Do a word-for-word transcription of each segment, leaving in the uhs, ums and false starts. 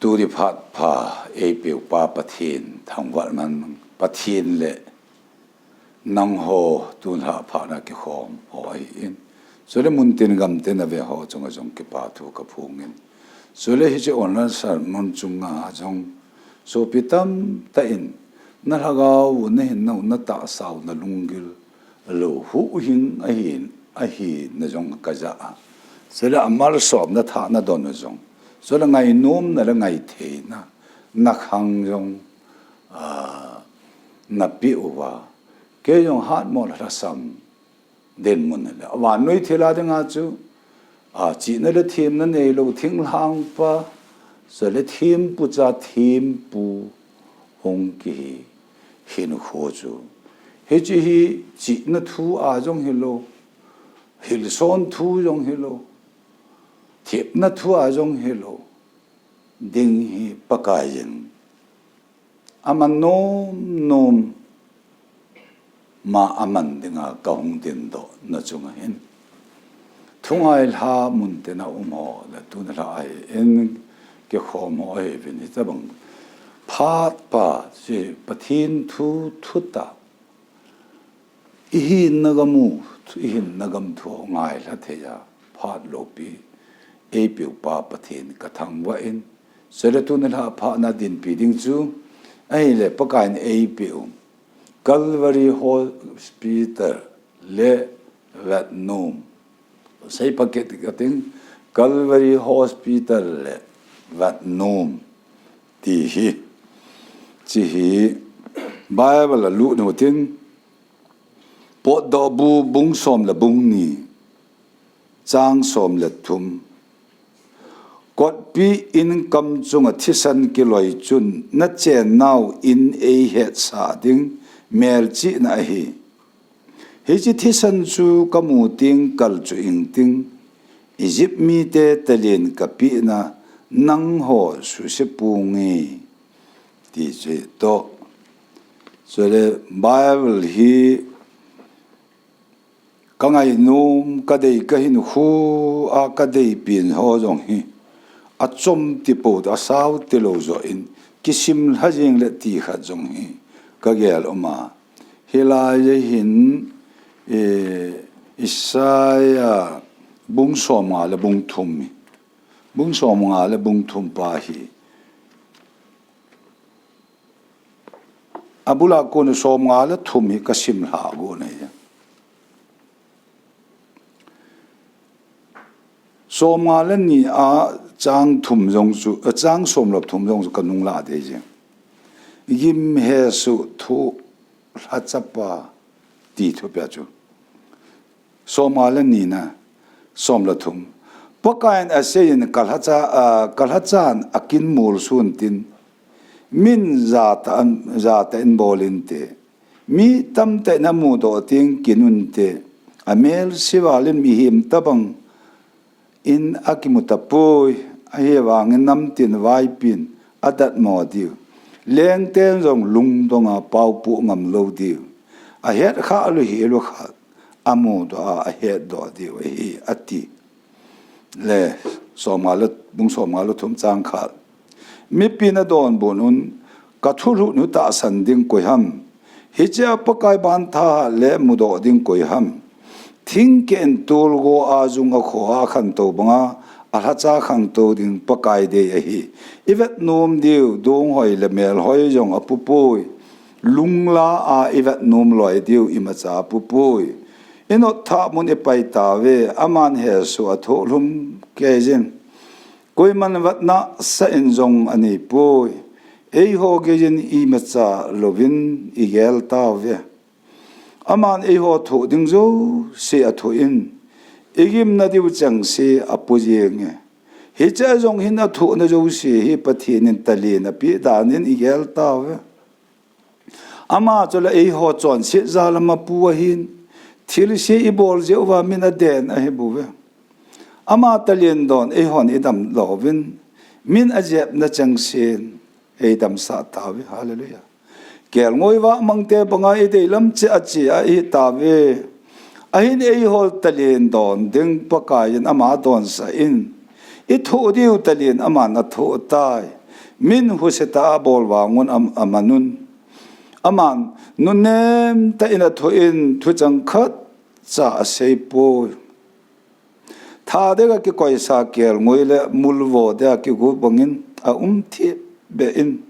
Tuni phat pha eipeupa Pathen thangvah man, Pathen le nangho tun lha phat na kikhom ho ahin. Chule muntin gamtin ave ho chunga jong kipa thu kaphongin. Chule hiche online sermon chunga jong sopi tamtah in na lhagao, na hinna, na tahsa, na lunggil lou huhhing ahin, ahina jong kaja a. Chule amalsomna thahna don jong. Chule ngainomna le ngaitheina, na khang jong, a, napeh uva. Kei jong hatmo le lhasam dinmun le. Vannoi thil a dinga chu, a, chihna le themna neilou thinglhang pa, chule thempu cha thempu hung kihi hinkho chu. Hiche hi chihna thu a jong hilou, hilson thu jong hilou, themna thu a jong hilou ding hi Pakaiyin aman nomnom ma aman dinga kahung dindoh na chunga hin. Thungailha muntina um ho le tuni lha ahin kikhom ho ahiuvin hitabang phat pha hiche Pathen thu thutah ihinna gam u, ihinna gam thu ngailha thei a phat loupi eipeupa Pathen kathangvah in. Chule tuni lha phat na dinpi ding chu ahile Pakaiyin eipeh u Calvary Hospital le vetnom. Seipha kit kating, Calvary Hospital le vetnom ti hi. Hiche hi Bible a lut nu tin, Potdohbu bung som le bung ni, chang som le thum. Kotpi in kam chunga thisan kiloi chun na chennau in eihetsah ding melchihna ahi. Hiche thisan chu kamu teng kal chu ingting, Egypt mite talen kapehna nangho suse ponge, ti chu toh. Chule Bible hi kangainom, kadei kahinkho a kadeipen ho jong hi achom tipou, asao tilou joh in kisim lha jeng le ti khat jong hi kagel um a. Hilai a hin, eh, Isaiah bung somnga le bung thum hi. Bung somnga le bung thum pa hi. Abul a kon somnga le thum hi kasim lha gon ahi. Somnga le ni a chang thum jong chu, eh, chang som le thum jong chu kanung lah dei jeng. Gim hesoh thoh lhacha pa ti thupeh chu. Somnga le ni na, som le thum. Pakaiyin aseiyin kalhacha, ah, kalhachan akin mol sun tin. Min jatah in, jatah in bol inte. Mi tamtah in amudoh teng kin unte. Amelse val in mihem tabang in akimu tapoi, ahivangin namtin vaipin adatmo diu. Lengten jong lungdonga paopoh ngam lou diu. Ahet khah lou hel u khat amudoh a, ahetdoh diu ahi, ati. Le, somnga le, bung somnga le thum chang khat. Mipin adonbut un, kathulhuh nu tahsan ding koi ham? Hichea Pakai ban thahat le mudoh ding koi ham? Thingkeh in tolgo a jung a kho a khantou banga, alhacha khangtou ding Pakai dei ahi. Ivetnom diu, donghoi le melhoi jong apupoi. Lungla a ivetnom loi diu imacha apupoi. Inotthah mun ipai tauve, aman hesoh athoh lhum keiyin. Koiman vatna sah in jong aneipoi. Eiho geiyin imacha louvin igel tauve. Aman eiho thoh ding jouse athoh in, igimna diu chengse apo jenge. Hichea jong hin athohna jouse hi Pathen in talen apeh dan in igel tauve. Ama chu le eiho chonset jal a mapu ahin, thilse ibol jeh uva min aden ahibouve. Ama talen don eihon idamdoh uvin, min ajepna chengsen eidamsah tauve. Hallelujah. Kelngoi vah mangte banga ideilam cheh a cheh a ihitauve. Ahin eiho talen don ding Pakaiyin ama donsah in, ithoh diu talen aman athoh tai. Min husetah a abol vangun am-, amanun. Aman, nunnem tah in athoh in thuchang khatcha aseipoi. Tha dinga kikoisa kelngoi le mulvo dinga kigu bangin aum thip beh in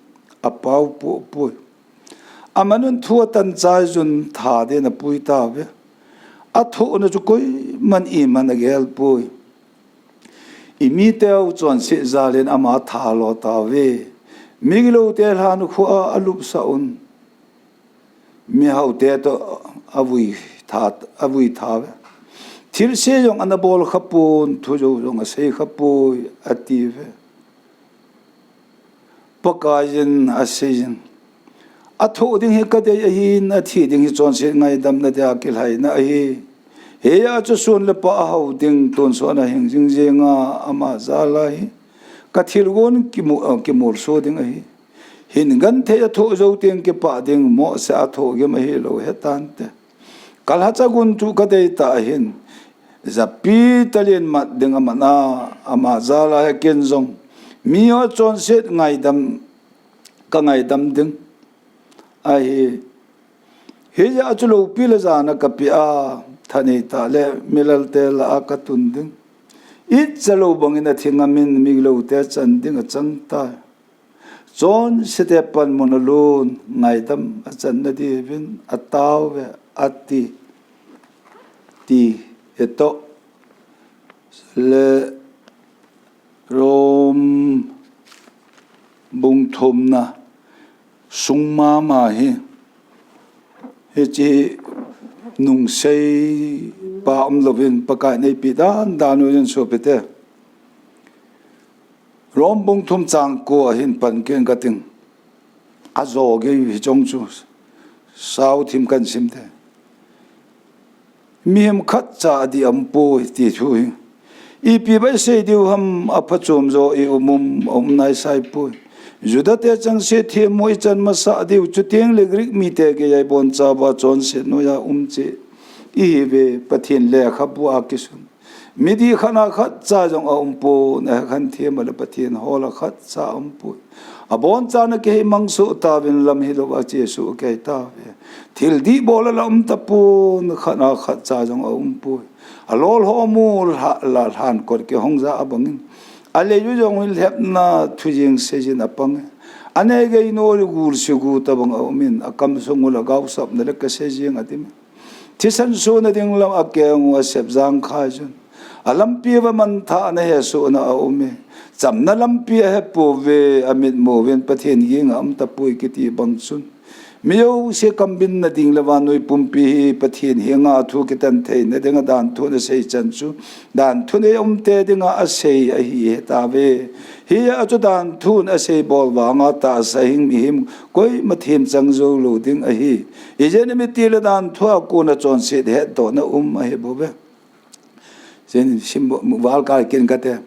apao poh poi. Amanun thu atan chaiyun tha dinga apui tauve. Athohna chu koiman iman agel poi. Imiteu chonset jalin ama athalo tauve. Migiloute lhan khoa alupsah un. Mihaote toh avui tha, avui thauve. Thilse jong anabol khapon, thu jou jong asei khapoi, atiuve. Pakaiyin aseiyin, athoh ding hi kadei ahin, athi ding hi chonset ngaidamna dia kilhaina ahi. Hiya chu sun le pha ahao ding, tonsot a hing jing jinga ama jal ahi. Kathilgon kimu-, ah, kimolso ding ahi. Hin genthei athoh jou teng kipah ding, mohseh a thohgim ahilou hetante. Kalhacha gun chu kadei tah ahin. Japi talin mat ding aman a, ama jal a hi ken jong miho chonset ngaidam, kangaidam ding ahi. Hijeh a chu loupi le jana kapeh a, thanei tah le milalte lah a katun ding. Ichalou bangin athi ngamin migiloute chan ding achang tai. Chonsete panmun alun, ngaidam achanna diuvin ataove, ati. Ti hitoh le Rom bung thumna sung mama hi, hiche nungsei pa umlouvin Pakaiyin eipeh dandan uvin sopite. Rom bung thum chang ko ahin pan keng kating. Ajo gei hicheng chu sao thim kahin simte. Mihem khatcha adih aumpoi ti thu hi. Ipi bou isei diu ham, aphachom jo ium um, aum naisaipoi. Judate chengse themmo ichan masat diu, chuteng le Greek mite geiya ibonchauva chonset noiya um cheh ihiuve, Pathen lekhabua kisun. Midih khat a khatcha jong aumpon, ahekhan them a le Pathen hol a khatcha aumpoi. Abonchan akihei mang soh tauvin lam hilouva chesoh akihei tauve. Thil dih bol a la um tapon, khat a khatcha jong aumpoi. Alolho mul ha la lhan kot kihong ja abangin. Alei u jong hi lhepna thu jeng seijin apang e. Anei gei nol u gul segu tabang aumin, akamsung u la gaosapna le kasei jeng adim e. Thisan sona ding lam akeng u asep jangkhai chun, alampi uva manthahna hesohna aume. Chamna lampi ahepouve, amitmu uvin Pathen henga aum tapoi kiti bang chun, mi jouse kambinna ding le vannoi pumpi hi Pathen henga thu kitan theina dinga danthu in asei chan chu, danthu in eiumte dinga asei ahi hetauve. Hia chu danthu in asei bol vanga tahsa hing mihem koima themchang joulou ding ahi. Ijeh inem itile danthu a kona chonset hettohna um ahibouve. Chen sim val kal kin kate.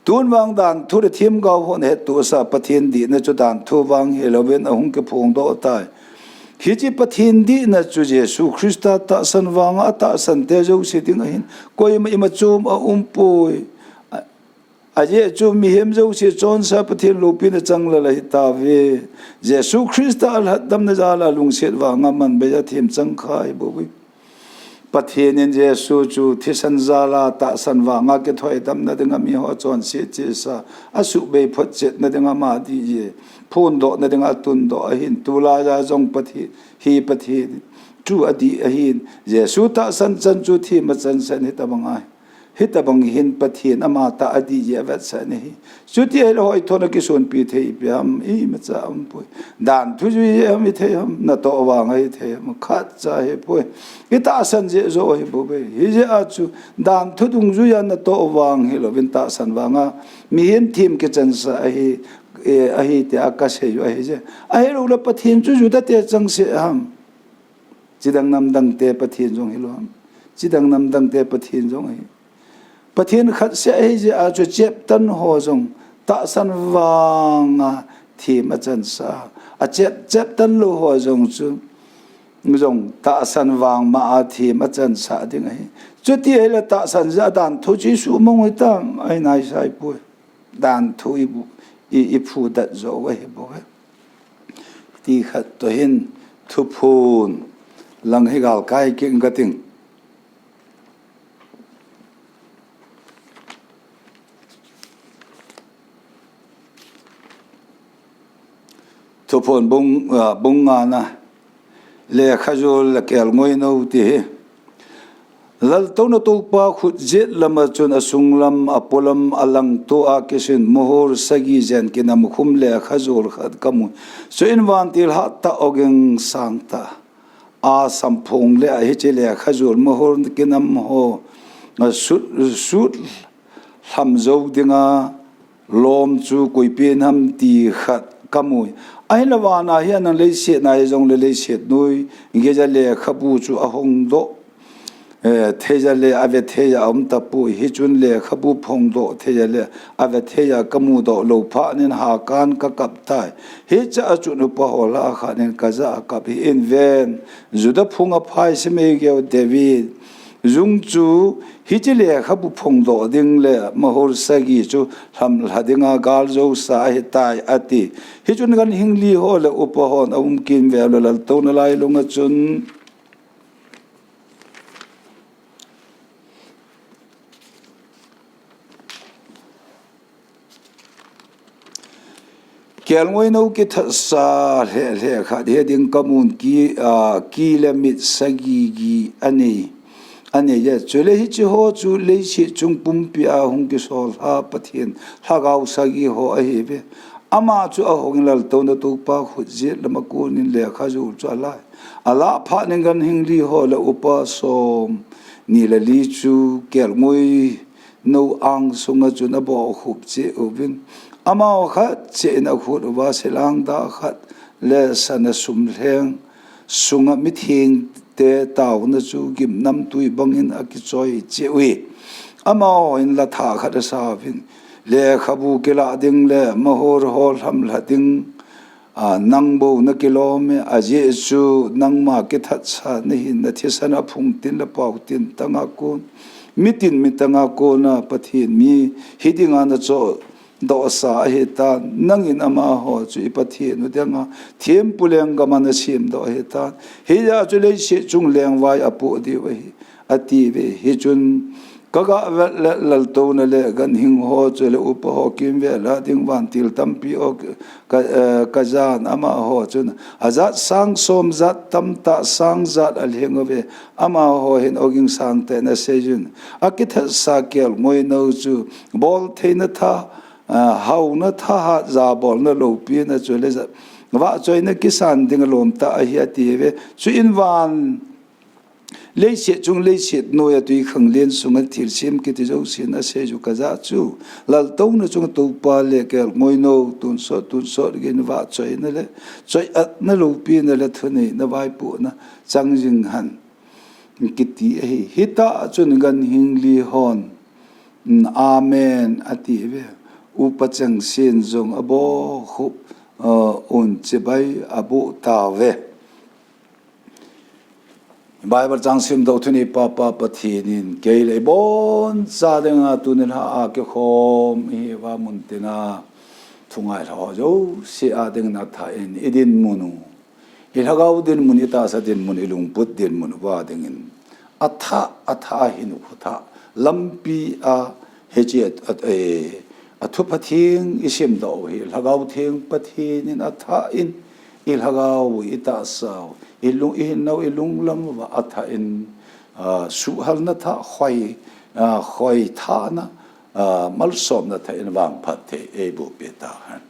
Tun vang danthu le themgao hon hettohsa Pathen dihna chu danthu vang hilouvin ahung kiphongdoh tai. Hiche Pathen dihna chu Jesu Christa tahsan vanga atahsante jouse ding ahin. Koima ima chom aumpoi. Ajeh chu mihem jouse chonsa Pathen loupina changlal ahitauve. Jesu Christa alhatdamna jala lungset vanga manbeiya themchang kha ahibouve. Pathen in Jesu chu thisan jala tahsan vanga kithoidamna dinga miho chonset chesa, asuhbei photchetna dinga ama dihje phondohna dinga atundoh ahin, tulaiya jong Pathen, hi Pathen chu adih ahin, Jesu tahsan chan chu them achansa in hitobang ahi. Hitobang hin Pathen amatah adihje avetsah in ahi. Chuti ahile hoithona kisonpi thei ipi ham, imacha aumpoi. Danthu jui jeh ham ithei ham, natoh vang ahithei ham, khatcha ahipoi. Itahsan jeh joh ahibouve. Hijeh a chu danthu dungjuiya natoh vang hilouvin tahsan vanga mihem them kichansa ahi, e, ahi tia kasei u ahije. Ahiloule Pathen chu Judate chengse ham. Chidang namdangte Pathen jong hilou ham. Chidang namdangte Pathen jong ahi. Pathen khatseh ahijeh a chu cheptan ho jong tahsan vanga them achansa. Achep, cheptan lou ho jong chu jong tahsan vang ma a them achansa ding ahi. Chuti ahile tahsan jeh a danthu chu isuhmang u hitam, ahi naisaipoi. Danthu ibu, i, i phudat jo ahi bou e. Ti khat toh hin thuphon lang hi galkai kit inge kating. Thuphon bung, ah, bung ngana, Lekhajol le kelngoinou ti hi. Laltouna Toupa khut jet lama chun asunglam, apolam, alangtoa kisun mohor sagi jen kinamkhum lekhajol khat kamu. Chuin vantil hattah, ogin sangtah a samphong le hiche lekhajol mohor kinam ho, ah, sut, sut lham jou dinga lom chu koipen ham ti khat kamu. Ahinla vana hi anang leiset na hijongle leiset noi geija lekhabu chu ahongdoh, eh, theija le avethei a aum tapoi. Hichun lekhabu phongdoh theija le avethei a kamudoh lou phat in hakan kakap tai. Hichea chun upa ho lhakhat in kajah a akap hi in ven. Juda phunga phai Simei geu David jung chu hiche lekhabu phongdoh ding le mohor sagi chu lhamlha dinga galjousa ahitai ati. Hichun ganhing li ho le upa hon aum kimvel u laltouna lailunga chun kelngoinou kithatsa lheh lheh khat hi ding kamun ki, ah, ki le mit sagi gi anei, anei e. Chule hiche ho chu leiset chung pumpia hung kisolha Pathen lhagao sagi ho ahiuve. Ama chu ahongin laltouna Toupa khut jet lama konin lekhajol chu alai. Alah phat in ganhing li ho le upa somni le li chu kelngoi nou angsunga chun abohkhup cheh uvin. Amaho khat cheh in akhut uva silang dah khat le sana sum lheng sunga mithengte taona chu gimnamtui bangin akichoi cheh uve. Amaho in la thah khat asauvin, lekhabu kilah ding le mohor ho lhamlha ding, a, nang bou nakilom e, ajeh chu nangma kithatsa nahin, nathisan aphung tin le pao tin tanga kon, mitin mitanga kona Pathen mi hidinga nachohdohsa ahitan, nangin amaho chu i Pathen u dinga thempu lenggam a nasemdoh ahitan, hijeh a chu leiset chung lengvai apoh diu ahi, atiuve. Hichun kagah vet le laltouna le ganhing ho chule upa ho kimvel a ding vantil tampi ho ka, eh, kajan, amaho chun ajat sang som, jat tamtah sang jat alhing uve. Amaho hin ogin sangtah in aseijun, akithatsa kelngoinou chu boltheina tha, ah, hauna thahat jabolna loupina chule ja, vahchoina kisan ding alom tah ahi atiuve. Chuin van leiset chung leiset noiya twikhanglen sunga thilsem kiti jousen aseiju kajah chu laltouna chunga Toupa le kelngoinou tonsot tonsot geiyin vahchoina le choiatna loupina le thuneina vaipohna chang jing hen kiti ahi. Hitah chun ganhing li hon, mm, amen atiuve. Upa Chengsen jong abohkhup, uh, un chibai aboh tauve. Bible chang simdoh thuneipa pa Pathen in kei le iboncha dinga tuni lha a kikhom ihiuva muntina thungailha ho jouse a dingin athah in idinmun u, ilhagao dinmun, itahsa dinmun, ilungput dinmun uva dingin athah, athah ahin u khuthah lampi a hiche a, a, e, athu Pathen isimdoh u hi Lhagao Theng Pathen in athah in ilhagao, itahsa u, ilung, ihinnau, ilunglam uva athah in, a, suhhalna thah, khoi, a, khoithahna, a, malsomna thah in vangphat thei eiboh peh tahen.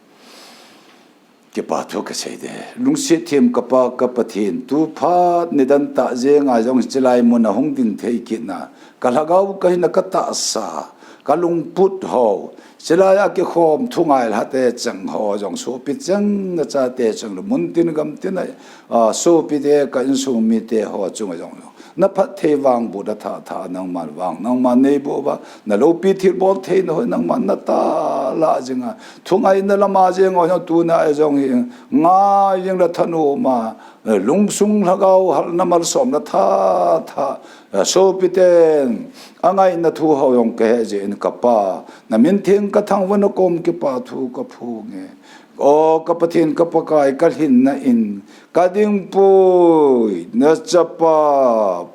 Kipa thu kasei de. Lungset them kapa ka Pathen, tu phat nidan tah jenga jong chilai muna hung ding thei kitna, ka lhagao kahina katahsa, kalungput ho, chilai a kikhom thungailhate cheng ho jong sopi cheng, nachate cheng le muntin gamtin a, a, sopite ka insung mite ho chunga jong naphatthei vangboh a thah thah nangman vang, nangman neiboh uva, naloupi thilbol theina ho nangman natahlah jinga, thungaina lama jeng ho jong tuna jong hi ngai jeng le thanoma, lungsung lhagao halna malsomna tha tha, sopiten angaina thu ho jong kahe jeh in kapa, namin theng kathangvah, nakom kipa thu kaphonge. O ka Pathen ka Pakai, kalhinna in kadingpoi, nachapa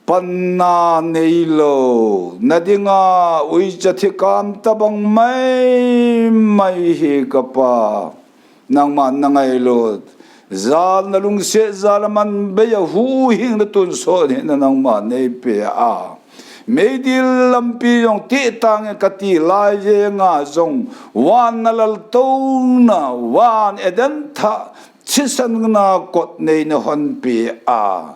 panna neilou, nadinga uicha thikam tabang maimai hi kapa, nangma nangailut. Jal nalungset jal a manbei a huhhingna tonsot hi nangma neipea, meidil lampi jong titang e kati lai jenga jong van nalaltouna, van Eden thah thisanna kot nei nahonpea,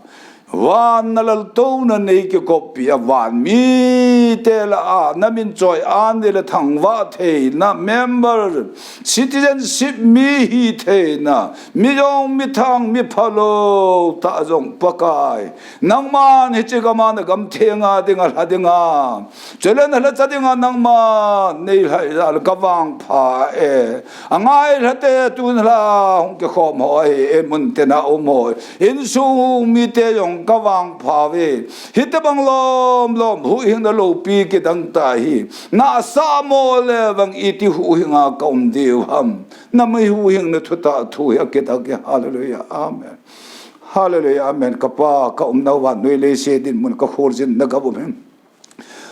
van nalaltouna nei kikoppi a, van mite lah a namin choi-an le thangvah theina, member, citizenship mi hitheina, mijong mithang miphalou tah jong Pakai, nangman hiche gam a nagam thenga dinga lha dinga, chule nalhacha dinga nangman neilhai jal kavangpha e. Angailhate tun lah a hung kikhom ho ahi e, muntina um ho, insung mite jong kavangphauve. Hitobang lomlom huhhingna loupi kidang tah hi nasah mo le vang iti huhhinga kaum diu ham? Nami huhhingna thutah thu hi akidang e. Hallelujah, amen. Hallelujah, amen. Kapa, kaumnau vannoi leiset dinmun kakholjinna gam u hin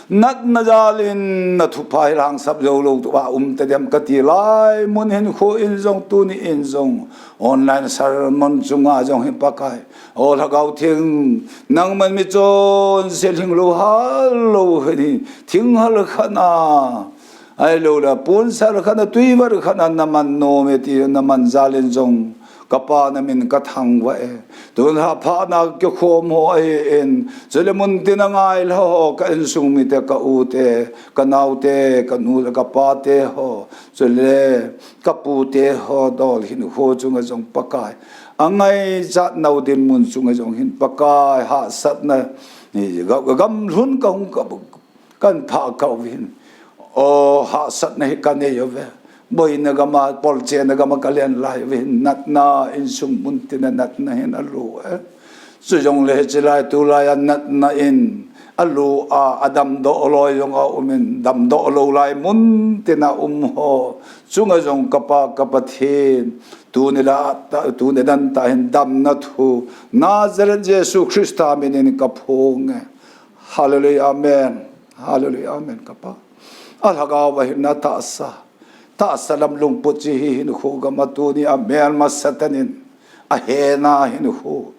natna jal in nathupha hi lhangsap joulou a um tadem kati lai mun hinkho in jong, tuni in jong, online sermon chunga jong hin Pakai, O Lhagao Theng, nangman mi chonse lhinglou hallou hin hi, thinghal khat na, ahilouleh ponsal khat na, tuivar khat na naman nom e ti naman jal in jong, kapa, namin kathangvah e. Tun lah a phatna kikhom ho ahin, chule muntina ngailha ho, ka insung mite, ka ute, ka naote, ka nu le ka pate ho, chule ka pute ho dol hinkho chunga jong Pakai, angaichat nau dinmun chunga jong hin Pakai, hahsatna, ga-, gamlhun kahung ka, kahin phah kah uvin, o, hahsatna hi kanei uve. Boina gam a, polchenna gam a kalen lai uvin, natna, insung muntina natna hin alo e. Chujongle hiche lai tulai a natna in alo a, adamdoh loi jong aumin, damdoh lou lai muntina um ho chunga jong, kapa, ka Pathen, tuni lah a, tuni dan tah hin damna thu Nazareth Jesu Christa min in kaphong e. Hallelujah, amen. Hallelujah, amen, kapa. A Lhagao va hinna tahsa, tahsa lam lungput chi hi hinkho gam a tuni a melma Satan in ahena hinkho,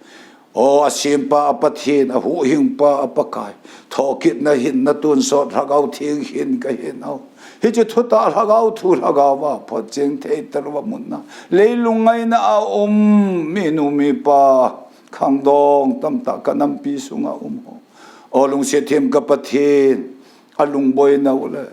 o, asempa a Pathen, ahuhhingpa a Pakai, thokitna hinna tonsot Lhagao Theng hin kahin o. Hiche thutah Lhagao thu, Lhagao va photcheng thei talou va munna, leilung ngaina a um minu mipa, khangdong tamtah ka nampi sunga um ho, o, lungset them ka Pathen, alungboina u le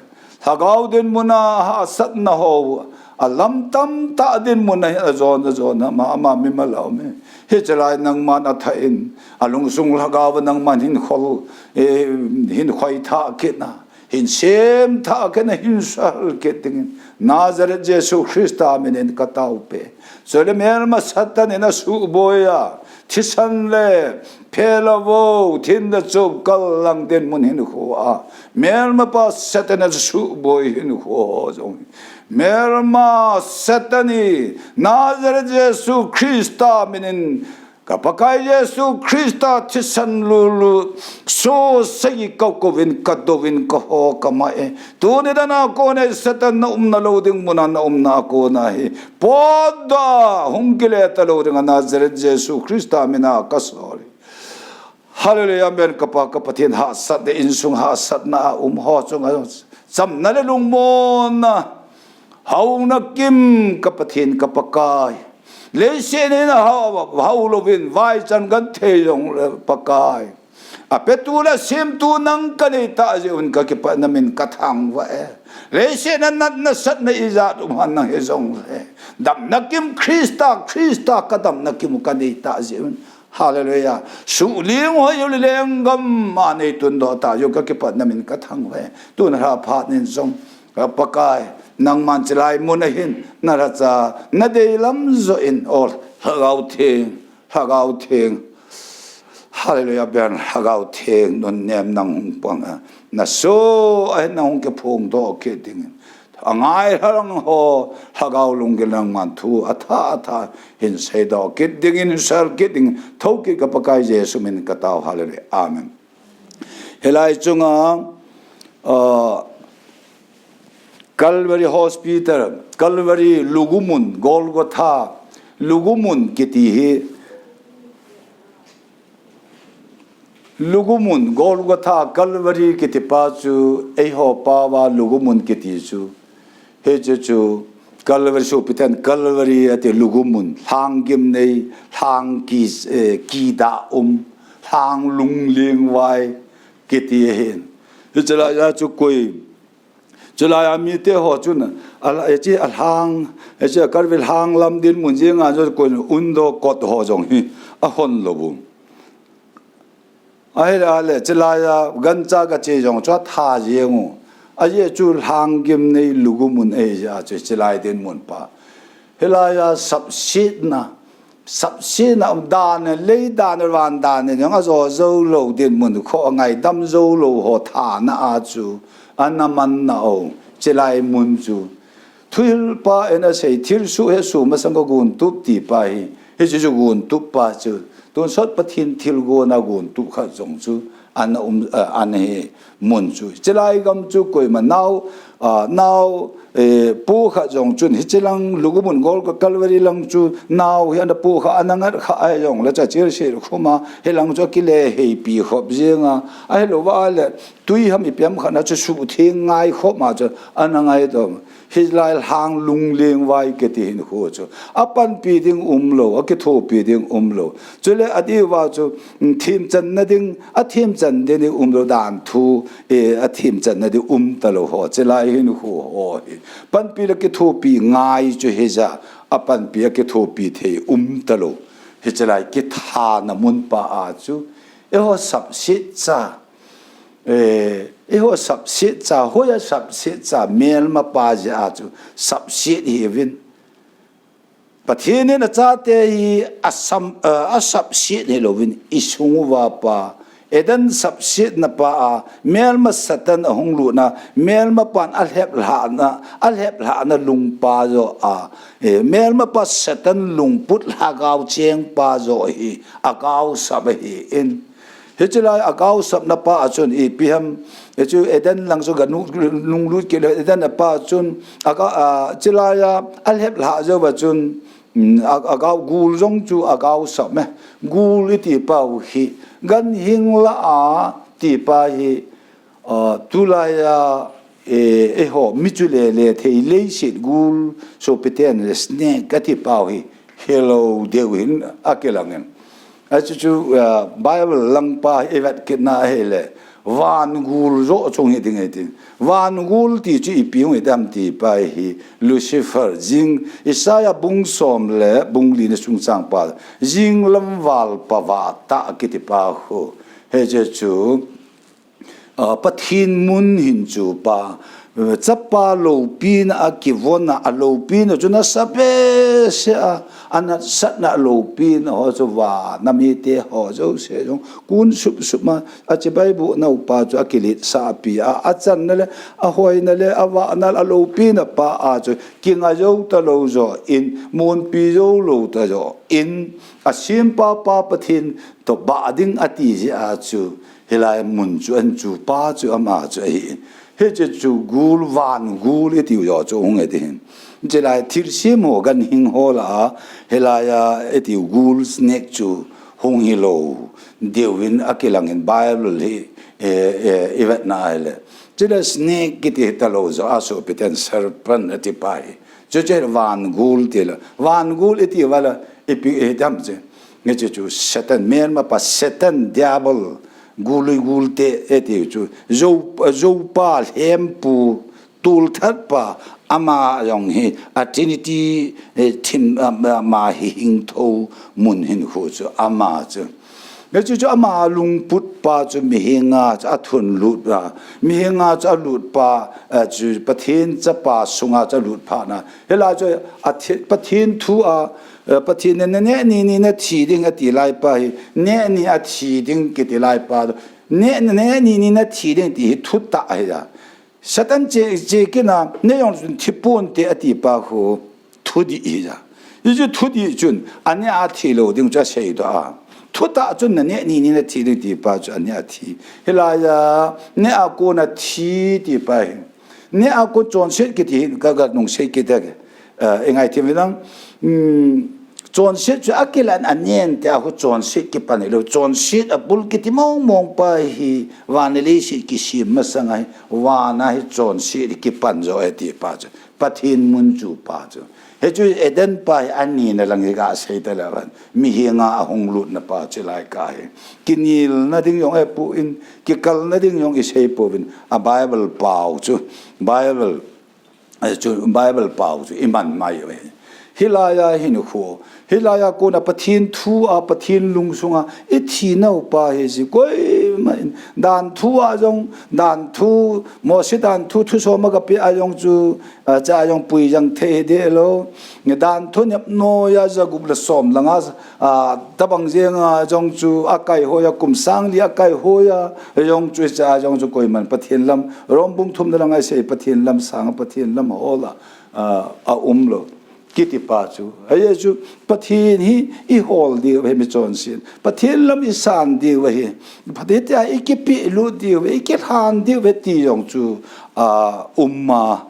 Lhagao dinmun a hahsatna ho, alam tamtah dinmun a hin ajon ajon a ama, ama mimal a um e. Hiche lai nangman athah in, alungsung Lhagao va nangman hin khol, eh, hin khoithah kit na, hin semthah kit na, hin sahal kit dingin Nazareth Jesu Christa min in kataope. Chule melma Satan in asuhboi a, thisan le phelou vo, thin le chop kal lang dinmun hinkho a, melmapa Satan in asuhboi hinkho ho jong, melma Satan in Nazareth Jesu Christa min in, ka Pakai Jesu Christa thisan lulu, so sagi ka kovin, ka dovin, ka ho ka ma e. Tuni dan a kona Satan na umna lou ding mun a na umna a kona hi potdoh a hung kile talou ding a Nazareth Jesu Christa min a kasol e. Hallelujah, amen, kapa, ka Pathen. Hahsatna, insung hahsatna a um ho chunga chamna le lungmonna, hauna kim ka Pathen, ka Pakai. Leiset hin ahao, hao louvin, vaichan genthei jongle Pakai, apetu le asemtu nang kanei tah jeh un kakipah, namin kathangvah e. Leiset a natna satna ijat um ham nang hijongle, damna kim Christa, Christa ka damna kim u kanei tah jeh un. Hallelujah. Suhling hoi u le lenggam a neitundoh tah jeh u kakipah, namin kathangvah e. Tun lah a phat nin jong, ka Pakai, Nangman chilai mun ahin, na lhacha, na deilam joh in, o Lhagao Theng, Lhagao Theng. Hallelujah, ben Lhagao Theng, nunnem nang hung pang a. Na so ahin nang hung kiphongdoh kit dingin. Angai lhalang ho, Lhagao lunggil nangman thu, atha, atha, hin seidoh kit dingin, sel kit ding, thokit ka Pakai Jesu min ka tao, hallelujah, amen. Hilai chunga, ah, Calvary Hospital, Calvary lugumun, Golgotha, lugumun kiti hi, lugumun, Golgotha, Calvary kiti pa chu, eiho pao a lugumun kiti chu. Hiche chu, Calvary sopi ten, Calvary ati lugumun, lhang gimnei, lhang ki, eh, kidah um, lhang lunglengvai, kiti ahin. Hiche laiya chu koi, chulaiya mite ho chun, ala, hiche alhang, hiche Calvary lhang lam dinmun jenga chu koi undoh kot ho jong hi, ahon lou u. Ahile, ahile, chulaiya gancha gache jong chu atha jeng u. Ajeh chu lhang gimnei lugumun ahi jeh a chu chulai dinmun pa. Hilaiya sapsetna, sapsetna um dan, lei dan, van dan jong ajo jou lou dinmun, kho angaidam jou lou ho thana a chu, ana manna u, chulai mun chu. Thuhilpa in asei, thilsoh hesoh masang a gontup ti pa hi, hiche chu gontup pa chu, tonsot Pathen thilgon a gontup khat jong chu, ana um, a, ana hi mun chu. Chulai gam chu koima nao, a, nao, eh, po khat jong chun, hiche lang lugumun Golgotha Calvary lang chu, nao hi ana po kha, ana ngat kha ahi jongle, chachil se khum a, hilang chu akile heipi khop jeng a, ahilouva le, tui ham ipi ham khat na chu suhtheng ngai khop ma chu, ana ngaidam. Hilai lhang lunglengvai kiti hinkho chu. Apanpi ding umlou, akithopi ding umlou. Chule adiuva chu, mm, themchanna ding, athemchan ding ding umlou dan thu, eh, athemchanna ding umtalou ho. Chulai hinkho ho hi. Panpi le kithopi ngai chu hijeh a, apanpi akithopi thei umtalou. Hiche lai kithana mun pa a chu. Eiho sapsetcha. Eh, eiho sapsetcha, hoiya sapsetcha, melma pa jeh a chu sapset hiuvin. Pathen in achate hi asam, eh, asapset hilouvin, isung uva pa. Eden sapsetna pa a, melma Satan ahung lutna, melma pan alheplhahna, alheplhahna lungpa joh a, eh, melma pa Satan lungput lhagao chengpa joh hi, agaosap ahin. Hiche lai agaosapna pa a chun ipi ham, hichu Eden lang chu ganu, nunglut kit le Eden a pa chun, aga, a, chulaiya, alheplhah jouva chun, mm, a, agao gul jong chu agaosap e. Gul iti pau hi, ganhing lah a ti pa hi, a, tulaiya, e, eiho, mi chu lele thei leiset gul, sopi ten le snake kati pau hi, hilou deu hin akilang in. Achu chu, ah, Bible lang pa hi ivet kit na ahile, van gul joh chung hi ding ahi tin. Van gul ti chu ipi hung hitam ti pa hi Lucifer, jing Isaiah bung som le bung li na chungchang pa, jinglam val pa vah tah kiti pa khu. Hiche chu, ah, Pathen mun hin chu pa, eh, chapa loupina a kivon a, aloupina chu nasa behseh a, anatsahna aloupina ho chu vana mite ho jouse jong kun sup sup ma, achibai bu nau pa chu akiletsah pi a, achanna le, ahoina le, avahna le, aloupina pa a chu kinga jou talou joh in, monpi jou lou ta joh in, asempa pa Pathen toh bah ding ati jeh a chu, hilai mun chu ahin chu pa chu ama chu ahi. Hiche chu gul, van gul itiu joh chu hung e ti hin. Chulai thilsem ho, ganhing ho lah a, hilaiya itiu gul, snake chu hung hilou deu in akilang in Bible hi, eh, eh, ivet na ahile. Chule snake kiti hitalou joh a sopi ten serpent ati pa hi. Chuche van gul ti la. Van gul iti uva la ipi, eh, dam che. Nge chu chu Satan, melma pa Satan, Diabol, gului gul te, eh, ti chu. Jou, jou pa, lhempu, tulthat pa, ama jong hi, a Trinity, eh, thim, ah, ah, ma hi hingtho mun hinkho chu, ama chu. Hichu chu ama lungput pa chu mihinga chu athun lut a, mihinga chu alut pa, eh, chu Pathen chapa sunga chu alut phat na. Hilai chu a thi, Pathen thu a, eh, Pathen in neh ni ni nathi ding ati lai pa hi, neh ni athi ding kiti lai pa. Neh, neh ni ni nathi ding ti hi thutah ahi a. Satan che, che kit na, neh jong chun thi ponte ati pa khu thudih ahi a. Hichu thudih chun, aneh a thi lou ding chu asei doh a. Thutah chun naneh ni ni nathi ding ti pa chu aneh a thi. Hilai a, neh a kona thi ti pa hi. Neh a kon chonset kiti hi ka, ka nung sei kit a. Eh, i ngai thim vin lang. Hmm, chonset chu akilan anen te a khu chonset kipan hilou. Chonset abul kiti mong mong pa hi van le leiset kisem masang ahi. Van a hi chonset kipan jo e ti pa chu. Pathen mun chu pa chu. Hichu Eden pa hi ani na lang hi gasei ta le van. Mihinga ahung lutna pa chu lai ka hi. Kinelna ding jong eipon, kikalna ding jong isei pouvin. A Bible pau chu. Bible, eh, chu Bible pau chu iman mai uve. Hilai a hin khu. Hilai a kona Pathen thu a, Pathen lungsunga ithi nau pa hi si koima in. Danthu a jong, Danthu, Mose Danthu, thusom a kape a jong chu, ah, cha jong pui jang thei hi deh lou. Danthu nep noiya jagup le som langa, ah, tabang jenga jong chu akaihoi a, kum sang li akaihoi a jong chu cha jong chu koiman Pathen lam, Rom bung thum na langa sei Pathen lam sang, Pathen lam hol a, ah, aum lou. Kiti pa chu. Ahi chu Pathen hi ihol diu ahi michonset. Pathen lam isan diu ahi. Pathen tia ikipelut diu, ikilhan diu ahi ti jong chu, ah, um a,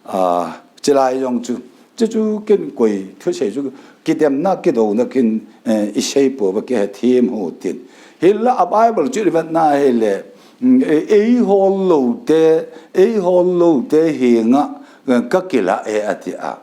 ah, chulai jong chu. Chuchu ken koi thusei chu kidemna kidouna ken, eh, isei pouva kihethem u tin. Hinla a Bible chu ivet na hile, mm, e, eihol lou te, eihol lou te henga, eh, kakilah e ati a.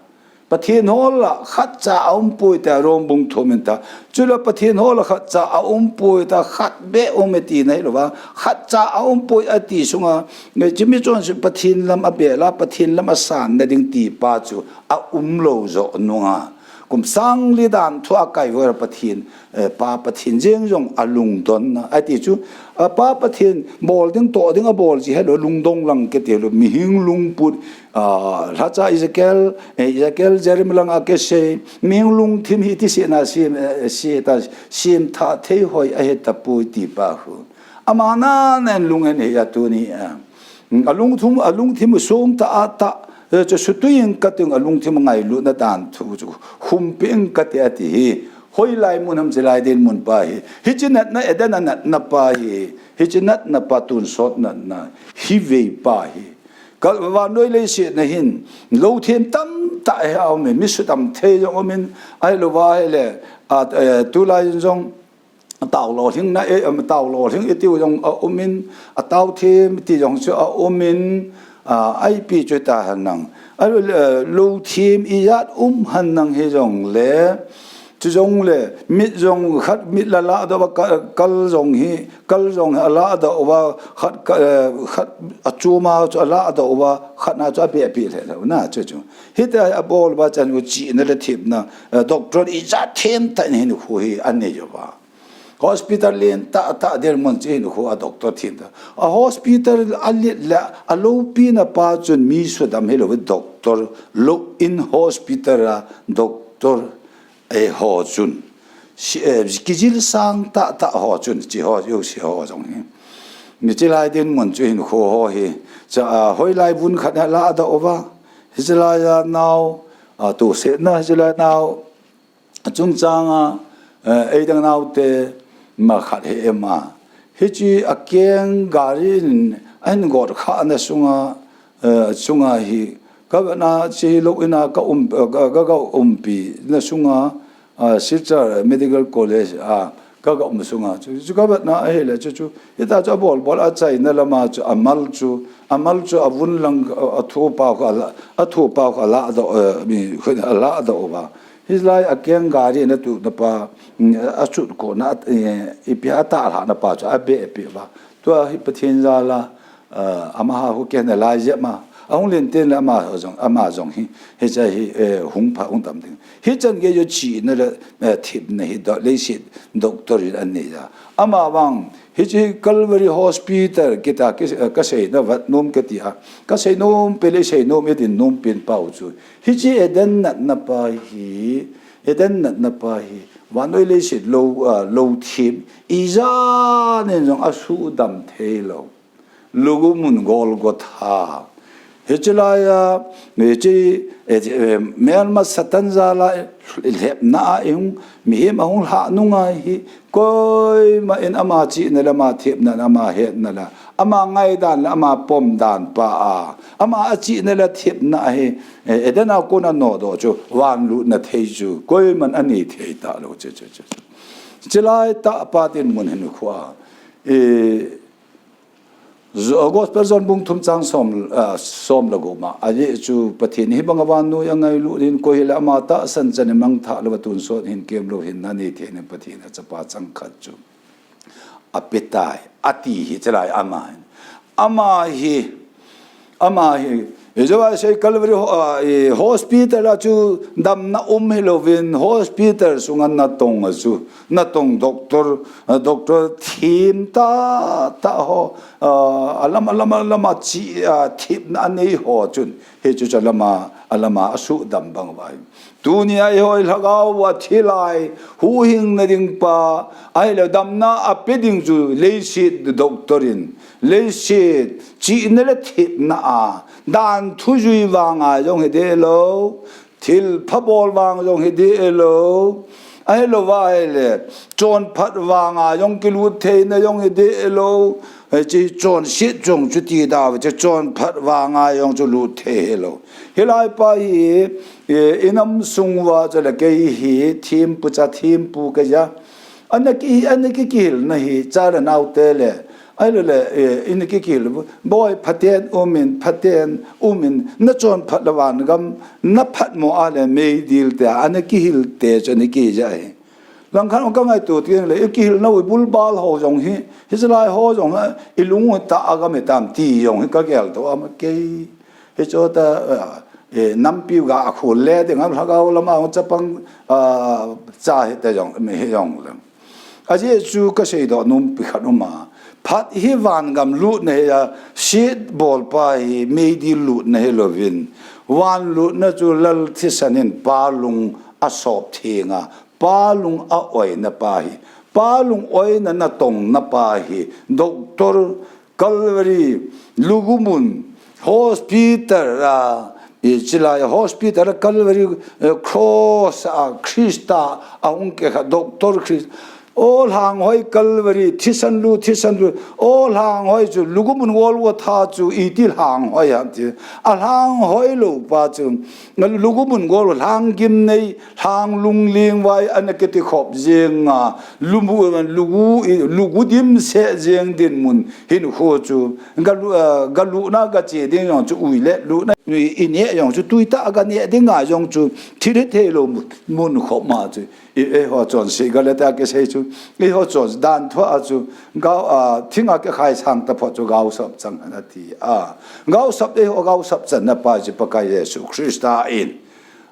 Pathen hol a khatcha aumpoi tia Rom bung thum in ta. Chule Pathen hol a khatcha aumpoi tia khat beh um e tina hilou va. Khatcha aumpoi ati sunga, eh, chu michonset Pathen lam abel a, Pathen lam asan na ding ti pa chu aum lou jo nunga. Kum sang li Danthu a akaihoi a Pathen, eh, pa Pathen jeng jong alungdon na. Ati chu, a pa Pathen bol ding toh ding abol ji hilou, lungdong lang kiti lou, mihem lungput, ah, lhacha Ezekiel, eh, Ezekiel Jeremiah lang a kisei, mihem lungthim hi ti sina sem, eh, se ta, semtha thei hoi ahi tapoi ti pa khu. Ama na nen lung en hi a tuni a. Alungthim, alungthim sung ta a ta, eh, chu sutui in kati alungthim ngailutna Danthu chu. Humpi in kati ati hi. Hoilai mun ham chulai din mun pa hi. Hiche natna Eden a natna pa hi. Hiche natna pa tonsot natna. Hivei pa hi. Ka vannoi leiset na hin. Lou them tamtah hi aume. Mi sudam thei jong umin. Ahilou va hile. A, eh, tulai jong. Tao lolhing na e, em, tao lolhing iti jong aumin, atao them iti jong chu aumin, a, ipi chu ta hen lang. A, eh, lou them ijat um hen lang hijongle, chujongle, mit jong khat mit la ladoh uva ka, kal jong hi, kal jong hi aladoh uva khat ka, eh, khat achom a chu aladoh uva khat na chu abeh pi le na chu chu. Hitia abol uva chan u chihna le thepna, eh, doctor ijat them tah in hin khu hi anei uva. Hospital lentah tah ding mun chu hin khu a doctor them ta. A hospital a let le a loupina pa chun mi sudam hilou doctor lou in hospital a doctor, eh, ho chun. Si, eh, kijil sang tah tah ho chun chi ho, jouse ho jong hi. Mi chulai din mun chu hin khu ho hi. Cha, a, hoilai vun khat a ladoh uva. Hichelai a nao, a, tosetna hichelai nao. Chungchang a, eh, eidang naote ma khat hi em a. Hiche akeng gari in ahin got khah na sunga, eh, chunga hi ka vetna chu lou in a ka um, ka, ka, ka umpi na sunga, ah, Silchar Medical College a ka, ka um sunga. Chu, chu ka vetna ahile chu, chu, hita chu abol bol a China lama chu amal chu, amal chu avun lang, a, athu pa khu ala, athu pa khu aladoh, eh, mi khu aladoh uva. Hilai a keng gari na tu na pa, mm, a chut ko na, eh, ipi a ta la na pa chu abeh pi uva. Tua hi Pathen jal a, eh, amaha khu kei na lai jep ma. Ahung len teng le ama jong, ama jong hi, hiche hi, eh, hung pha, hung dam ding. Hichan gei chu chihna le, eh, thepna hi do, leiset doctor in anei a. Ama vang, hiche hi Calvary Hospital kiti a, ki, eh, kasei nom vat nom kati a. Kasei nom pen le sei nom, idin nom pen pau chu. Hiche Eden natna pa hi, Eden natna pa hi, vannoi leiset lou, ah, lou thep, ijat in jong asuhdam thei lou. Lugu mun Golgotha. Hiche lai a, hiche, eh, eh, melma Satan jal a lhepna a ihung, mihem ahung lhah nung a hi, koima in ama chihna le ama thepna le ama hetna le, ama ngaidan le ama pomdan pa a, ama achihna le thepna a hi, eh, Eden a kona nodoh chu, van lutna thei chu, koiman anei thei talou chu, chu, chu, chu. Chulai tah pa dinmun hin khu a, eh, Jo-, Gospel John bung thum chang som, ah, som le gup ma. Ajeh chu Pathen in hibang a vannoi angailut in, koi hile ama tahsan chan in mangthah lou a tonsot hinkho lou hin nanei thei in Pathen in achapa changkhat chu apetai, ati hi chulai ama hin. Ama hi, ama hi, Ijeh inem itile Calvary ho-, ah, eh, hospital a chu damna um hilouvin, hospital sunga natong a chu, natong doctor, ah, doctor thim tah tah ho, ah, alam, alam, alam a chi, ah, thepna anei ho chun, hichu chu alam a, alam a asuhdam bang uva hi. Tuni a eiho lhagao a thi lai, huhhingna ding pa, ahile damna ape ding chu leiset doctor in, leiset chihna le thepna a, danthu jui vang a jong hi deh lou, thilpha bol vang jong hi deh lou, ahilou va ahile, chonphat vang a jong kilut theina jong hi deh lou, hiche chonset jong chuti dau, hiche chonphat vang a jong chu lut thei hilou. Hilai pa hi, eh, inam sung uva chule kei hi thempu cha thempu kahi a. Ana ki, ana ki kihilna hi cha le nao te le, ahilou le, eh, ana ki kihil, boi phaten umin, phaten umin, nachonphat le vangam, naphat mo a le meidil te, ana kihil te chu ana kija hi. Langkhat kangaito teng le, ikihilna u ibulbal ho jong hi, hichelai ho jong hi, ilung u tah a gam itam ti jong hi kageldoh a ma kei. Hichu ta, eh, eh, nampi u ga akhol le ding ham lhagao lama hung chapang, ah, cha hita jong, mi hi jong le. Ajeh chu kaseidoh nompi khat um a. Phat hi vangam lutna hi a, set bol pa hi meidil lutna hilouvin. Van lutna chu Lal thisan in pa lung asop theng a, pa lung a-oina pa hi, pa lung oina natongna pa hi, doctor Calvary, lugumun, hospital a, i chilai hospital a Calvary, eh, cross a, Christa ahung kikha, doctor Christ. O lhanghoi Calvary, thisan lu, thisan lu. O lhanghoi chu, lugumun Golgotha chu, iti lhanghoi ham ti. Alhanghoi lou pa chu, lugumun Golgotha, lhang gimnei, lhang lungling vai ana kiti khop jeng a, lumu, lugu, lugu dimset jeng dinmun hinkho chu, galu, ah, galuna gache ding jong chu ui le, luna, i, ineh jong chu tui tah a ganeh ding a jong chu, thilhithei lou mun, mun khop ma chu, i, eiho chonse gale ta kisei chu, eiho chon dan thua chu, gao, ah, thinga kikhai sang taphot chu gaosap chang ana ti a. Gaosap eiho gaosap channa pa chu Pakai Jesu Christa in.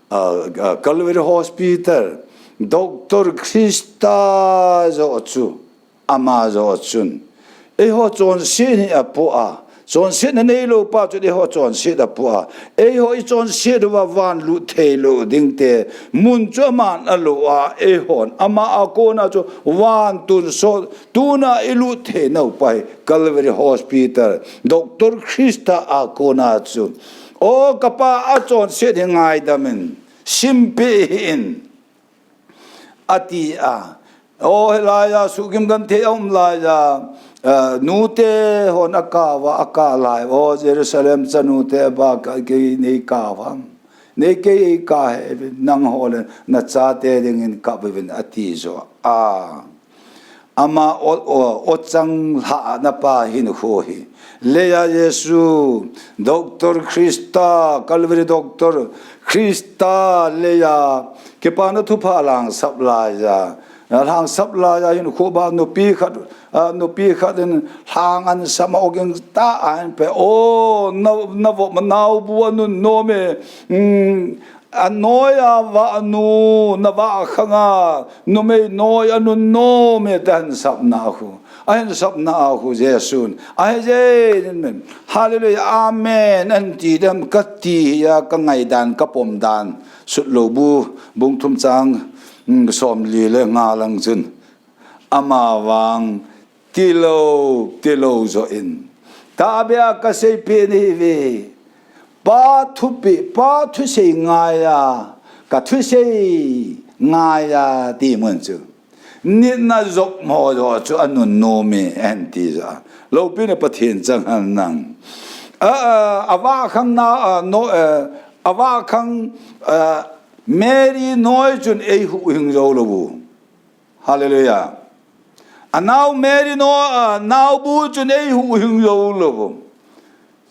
Ah, ah, Calvary Hospital, Doctor Christa joh chu, ama joh chun. Eiho chonset hi apoh a, chonsetna neilou pa chun eiho chonset apoh a. Eiho i chonset uva van lut thei lou ding te, mun chu aman alo a, eihon ama a kona chu van tonsot, tuna i lut thei nau pa hi Calvary Hospital, Doctor Christa a kona chu. O kapa a chonset hi ngaidam in, simpeh hih in, ati a. O hilai a, suhgim genthei a um lai a, eh, nute hon akao a, akao lai. O Jerusalem chanute ba ka, kei nei kap ham. Nei kei kap hih uvin, nangho le nachate dingin kap uvin ati jo a. Ama o, o, ochang lhahna pa hinkho hi. Leiya Jesu, Doctor Christa, Calvary Doctor Christa leiya, kipana thupha langsap laiya, Alhang sap laiya hin khuba nupi khat, a, nupi khat in lhang an sap ma oging ta a hin pe. O, na, na vo ma nau bu anun nom e. Mm, a noi a va anu, na va khanga, numei noi anun nom e ta hin sap na khu. A hin sap na khu Jesun. A hi je, amen. Hallelujah, amen. An ti dem ka ti hi a ka ngai dan, ka pom dan. Sut lo bu, bung thum chang, mm, som li le nga lang chun. Ama vang, ti lo, ti lo zo in. Ta bia ka sei pe ni ve. Pa thupi, pa thusei ngai a, ka thusei ngai a ti mun chu. Nitna zop mo zo chu anun nom e an ti za. Lopi na Pathen chang han nang. A, a, a va khang na, a, no, a, a va khang, a, Mary noi chun ei huhhing zo lo bu. Hallelujah. A nau Mary no, a nau bu chun ei huhhing zo lo.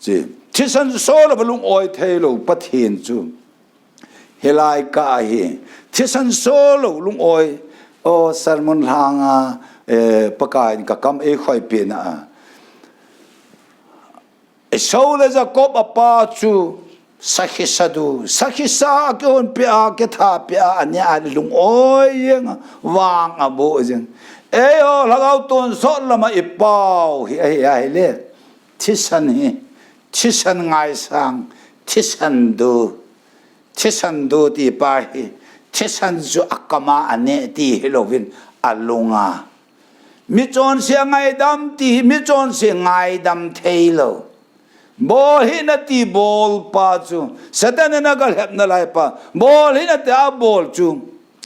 Chi. Thisan so lo ba lung oi thei lo Pathen chu. Hilai ka hi. Thisan so lo lung oi. O sermon lhang a, eh, Pakai in ka kam ei khoi pe na a. Esau le Jacob a pa chu sakhi sa du, sakhi sa a kihon pe a, kitha pe a, ania a lung oi yeng a, vang a bo jeng. Ei o, lhagao tonsot lama i pau hi, ahi, ahi le. Thisan hi, thisan ngaisang, thisan du, thisan du ti pa hi, thisan chu a kama a ne ti hi lovin a lunga. Mi chonse a ngaidam ti hi, mi chonse ngaidam thei lo. Bol hi na ti bol pa chu, Satan in a galhep na lai pa, bol hi na ti a bol chu,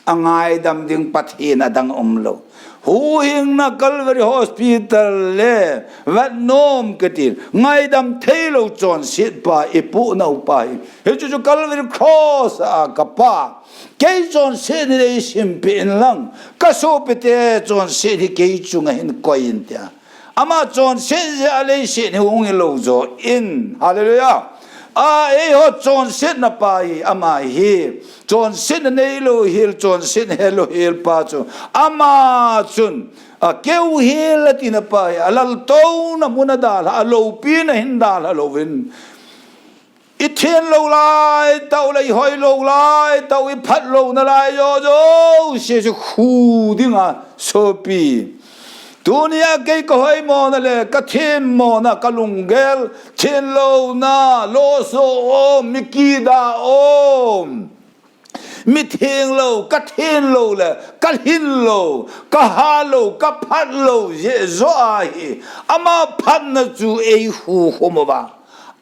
a ngaidam ding Pathen a dang um lo. Huhhing na Calvary Hospital le, vat nom ka ti, ngaidam thei lo chonset pa, i pu nau pa hi. Hi chu chu Calvary Cross a ka pa. Kei chonset hi lei sim pe in lang, ka sopi te chonset hi kei chunga hin koi in tia. Ama chonset je a lei set hi hung hi lo zo in. Hallelujah. A, ei ho chonset na pa hi, ama hi. Chonset na nei lo hil, chonset he lo hil pa chu. Ama chun, a keu hil a ti na pa hi. A lal to na mun a dalha, a lopi na hin dalha lo vin. I thin lo lai tau le, i hoi lo lai tau, i phat lo na lai jo jo, se se khu ding a sopi. Tunia kei ka hoi mo na le, ka thin mo na, ka lunggel, thin lo na, lo so om, mi ki da om. Mi theng lo, ka theng lo le, ka hin lo, ka ha lo, ka phat lo, je zo a hi. Ama phatna chu ei hu khum uva.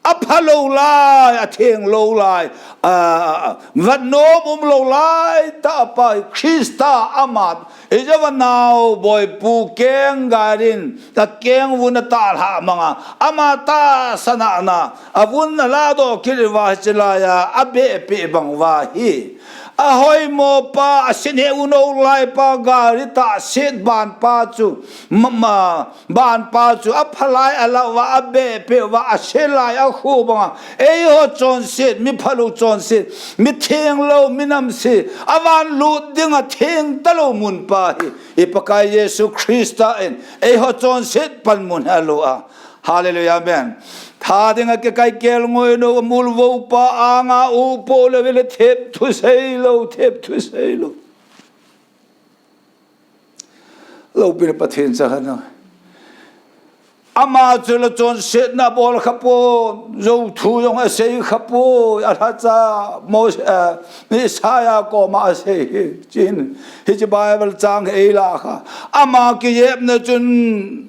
A pha lo lai, a theng lo lai, a, a, a, vat nom um lo lai, ta pa Krista ama, ei je va nau boi pu keng garin, ta keng vun a ta lha manga, ama ta sana na, a vun a la do kil va chi lai a, a be pe bang va hi. A hoi mo pa, a sin he u no lai pa, gari ta sit ban pa chu, ma, ma, Ban pa chu a phalai a lau va, a be pe va, a selai a khu banga. Ei ho chonset, mi phalo chonset, mi theng lo, mi namse, a van lut ding a theng ta lo mun pa hi. I Pakai Jesu Krista in, ei ho chonset pan mun a lo a. Hallelujah, amen. Tha ding a ke kai kel ngoi no, mul vo pa, anga u po le vele thep thu sei lo, thep thu sei lo. Lopi na Pathen cha hana. Ama chu la chonsetna bol kha pon, zo thu jong a sei kha poi, a lha cha, Mos-, eh, Isaiah koma a sei hi, chin, hi chi Bible chang ei la kha. Ama kijepna chun,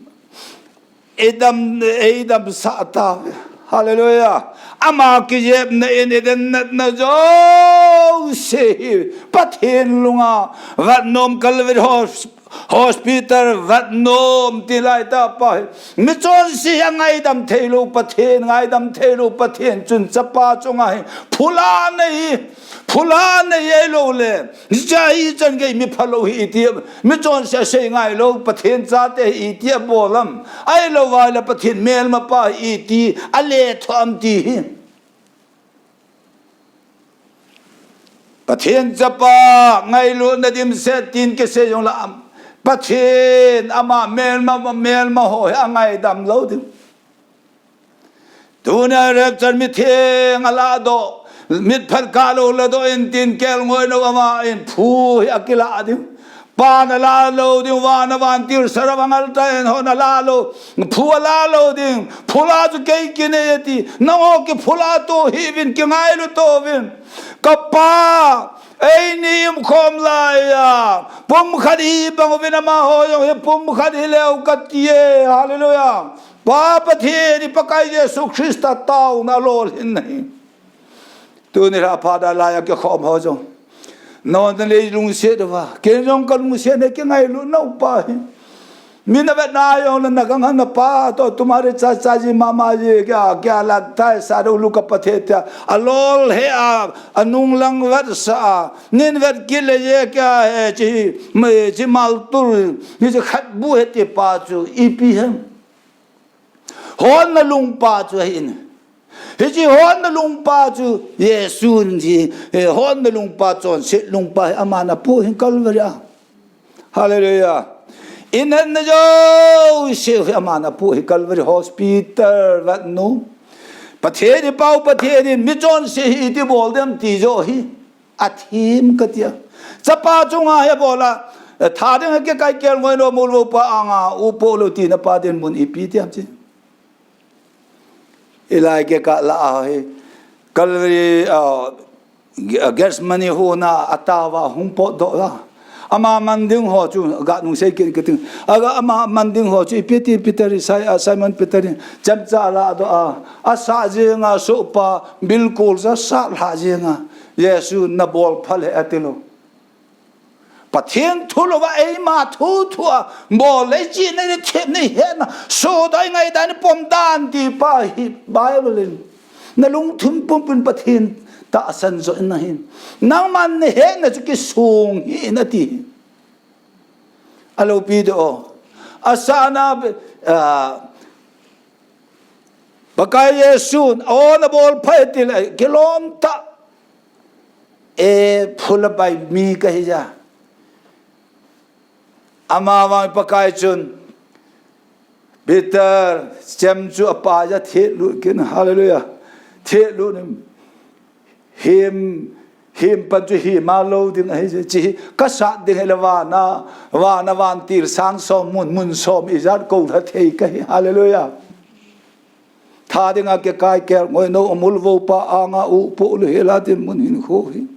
Eidam, eidam sah ta. Hallelujah. Ama kijepna in i den natna jouse hi Pathen lunga vat nom Calvary Hos-, Hospital vat nom ti lai ta pa hi. Mi chonse a ngaidam thei lo Pathen, ngaidam thei lo Pathen chun chapa chunga hi phula nei. Phula nei ei lo le, hicha hi chan gei mi phalo hi iti, mi chonse sei ngai lo, Pathen chate hi iti a bolam, ai lo vai le Pathen melma pa hi iti, a le tho am ti hi. Pathen chapa ngailutna dimset tin kisei jong la am. Pathen ama melma, melma ho hi angaidam lou ding. Tunia rapture mitheng a ladoh, mitphat kah lou ladoh in tin kelngoi nou ama in phu hi akilah ding. Pan alah lou ding, van a vantil sarap angal tah in hon alah lou, phu alah lou ding. Phu la chu kei kinei ati, nangho kiphu la to hih uvin, kingailu to uvin. Ka Pa, eini umkhom lai a, pumkhat hi bang uvin amaho jong hi pumkhat hi leu kati e. Hallelujah. Pa Pathen, i Pakai Jesu Christa taona lolhin nahi. Tuni la Father lai a kikhom ho jong, non nalei lungset uva, ken jong kalungset e, kingailu nau pa hi. Mi navet na jong le nagang hana pa to, tumhari cha cha ji mama ji kya kya lagta hai, sadu lu ka pathe tia. Alol he a, anung lang vet sa a, nin vet kit le ye kya he chi, me chi mal tur, ni chi khat bu he ti pa chu ipi hem. Hon nalungpa chu ahin. Hiche hon nalungpa chu Jesu in hi, eh, hon nalungpa chonset lungpa hi aman apoh hin Calvary a. Hallelujah. Ihetna jouse hi aman apoh hi Calvary Hospital vat nu. Pathen i pau Pathen in mi chonse hi iti bol dem ti jo hi. Athim katia. Chapa chunga hi abola, eh, tha ding a kikai kelngoi nou mul vo pa anga u po lou tina pa dinmun ipi ti ham chi. Hilai kikah la a hi Calvary, ah, Ge-, Gethsemane huna a tava hung potdoh la. Ama man ding ho chu ga nung sei kit kit ting. Aga ama man ding ho chu ipi ti Peter, Sai-, ah, Simon Peter in chemcha ladoh a, asah jeng a sohpa bilkul ja sat lha jeng a, Jesu nabol pha le ati lou. Pathen thu louva eima thu thu a bol le chi nei thep nei hetna, sodoh i ngaidan i pom dan ti pa hi Bible in. Nalungthim pumpin Pathen tahsan jo in nahin. Nangman nahetna chu kisung hih in ati. Alopi doh. Asana, ah, Pakai Jesun, o nabol pha e ti le, kilom tah. E, phula bai mi kahi ja. Amavang Pakai chun, Peter, chem chu apa ja thetlut kit in, hallelujah. Thetlut in, him, him pan chu him a lou ding ahi je, chi hi, kasat ding hile vana, vana vantil sang som mun, mun som ijat kou lha thei kahi, hallelujah. Tha dinga kikai kelngoi nou amul vo pa anga u po lou hila dinmun hinkho hi.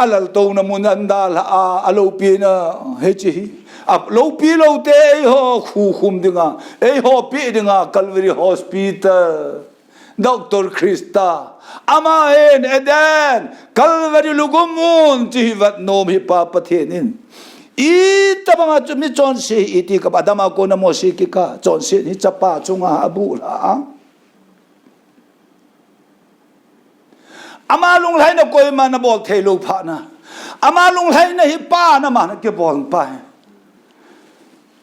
Alaltouna mun anda lha a, aloupina hiche hi. Aloupi lou te eiho khukhum dinga, eiho pi dinga Calvary Hospital. Doctor Christa. Ama hin Eden, Calvary lugum mun chi hi vat nom hi Pa Pathen in. Itobanga chu mi chonse hi iti kap Adam a kona Mose kikah chonset hi chapa chunga abuh lha a. Ama lunglhaina koiman abol thei lou phat na. Ama lunglhaina hi Pa na man kibol pa hi.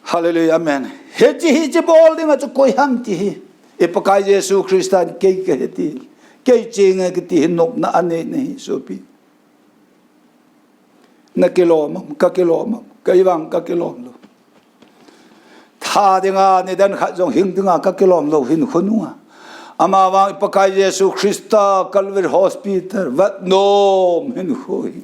Hallelujah, amen. Hiche, hiche bol dinga chu koi ham ti hi. I Pakai Jesu Christa in kei kahi ti. Kei cheng ahi kati hi nopna anei nahi sopi. Na kilom am, ka kilom am, kei vang ka kilom lou. Tha dinga nidan khat jong hing dinga ka kilom lou hinkho nunga. Amavang i Pakai Jesu Christa Calvary Hospital vat nom hinkho hi.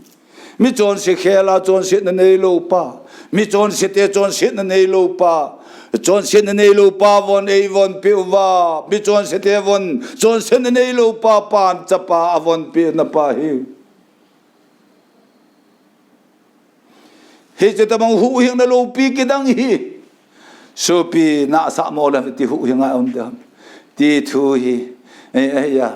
Mi chonse khel a chonsetna neilou pa. Mi chonse te chonsetna neilou pa. Chonsetna neilou pa von eivon peh uva. Mi chonse te von chonsetna neilou pa pan chapa avon peh na pa hi. Hiche tobang huhhingna loupi kidang hi. Sopi nahsah mo le ti huhhing a um ding ham. Ti thu hi. Eh, eh, ya.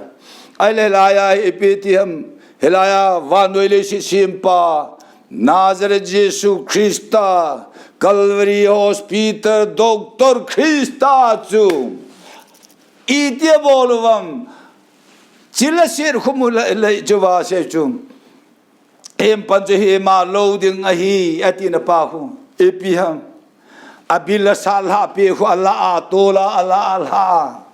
Ahile hilai a hi ipi ti ham. Hilai a vannoi leiset sempa. Nazareth Jesu Christa. Calvary Hospital Doctor Christa chu. Iti abol uvam. Chila set khum u le, le chu va se chu. Him pan chu him a lou ding ahi, ati na pa khu. Ipi ham. Abil asat lha pi khu ala a, tol a ala a lha a.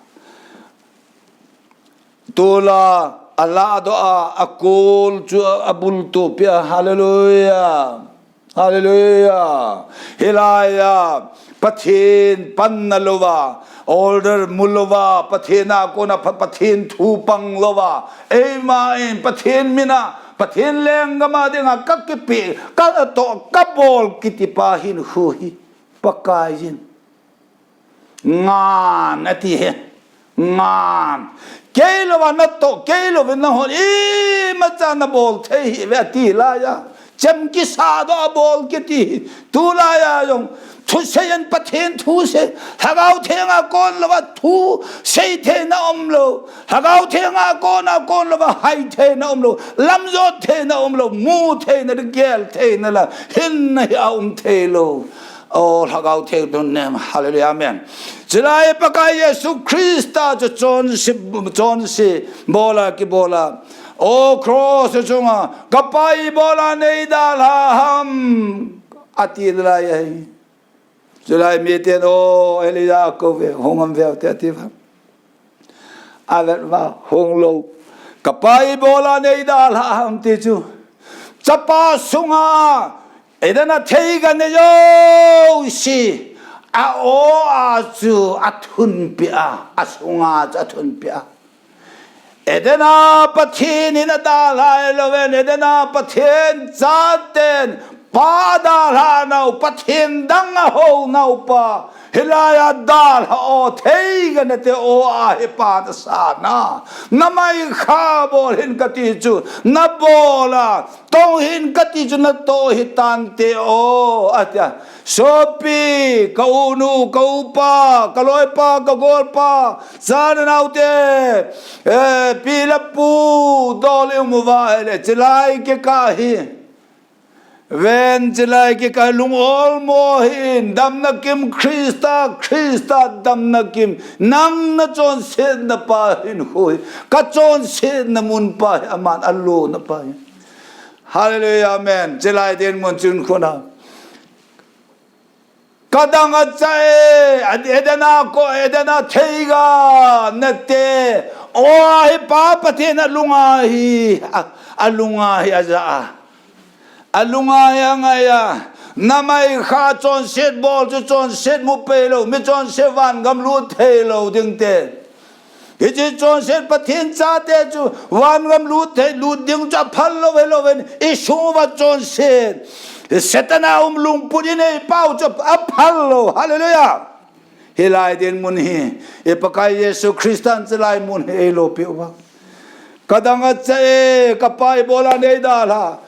Tol a, Alahdoh a, akol chu abultup pia. Hallelujah. Hallelujah. Hilaiya, Pathen panna louva, order mu louva, Pathen a kona pha-, Pathen thu pang louva, eima in Pathen mina, Pathen lenggam a dinga kakipe, kanatoh, kabol kiti pa hinkho hi Pakaiyin ngan ati hi. Ngan. Kei louva natoh, kei louvin nahon imacha nabol thei hih uve ati laiya, chemkisah doh a bol kiti hi. Tulaiya jong thusei in Pathen thusei, Lhagao Theng a kon louva thusei theina umlou, Lhagao Theng a kon a kon louva hai theina umlou, lamjot theina umlou, mu theina, gel theina la hinna hi aum theilou. O, Lhagao Theng tun nem. Hallelujah. Amen. Chulai Pakai Jesu Christa chu chonse, chonse bola kibola, o cross chunga, Kapa, ibola neidalha ham, ati laiya hi. Chulai miten, o, Elijah akouve, hung um veute ati uva. Avet uva, hung lou. Kapa, ibola neidalha ham ti chu, chapa sunga Eden a theiga nei jouse a-o a chu athunpeh a, asunga chu athunpeh a. Eden a Pathen in adalhai louvin, Eden a Pathen chaten pa adalhah nau, Pathen dang ahou nau pa, hilaiya dalha o, theiga neite o a hi pa nasana, namaikha bol hih in kati chu nabol a, toh hih in kati chu natoh hitante o, atia. Sopi, ka unu, ka upa, ka loipa, ka golpa, chanaote, eh, pi le pu, dol i um uva ahile, chulai kikah hi. Ven, chulai kikah lung olmo hih in, damna kim Christa, Christa damna kim, nang nachonsetna pa hinkho hi, kachonsetna mun pa hi, aman alona pa hi. Hallelujah, amen. Chulai dinmun chun khuna. Kadang acha e, Eden a ko, Eden a theiga neite o a hi Pa Pathen alunga hi, a, alunga hi aja a. Alunga hi angai a. Namaikha chonset bol chu chonset mu peilou, mi chonset vangam lut theilou dingte. Hiche chonset Pathen chate chu vangam lut thei, lut ding chu aphal lou, hilou vin, isung uva chonset Satan a um lungput inei pau chu aphal lou. Hallelujah. Hilai dinmun hi, i Pakai Jesu Christan chulai mun hi eilopi uva. Kadang acha e, Kapa, ibola neidalha.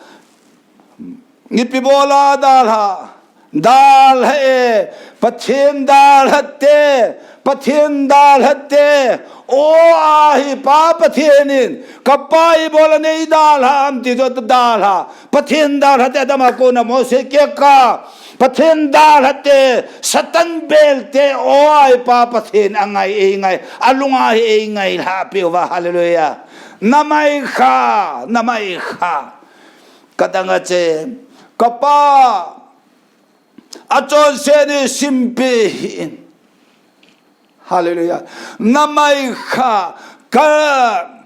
Ipi bola dalha? Dalha e, Pathen dalha te, Pathen dalha te. O a hi Pa Pathen in, Kapa, ibola neidalha ham ti chu dalha. Pathen dalha te, Adam a kona Mose kikah. Pathen dalha te, Satan bel te, o a hi Pa Pathen angai, eingai. Alunga hi eingailhah peh uva, hallelujah. Namaikha, namaikha. Kadang ache, Kapa, achonset ni simpi hih in. Hallelujah. Namaikha, ka,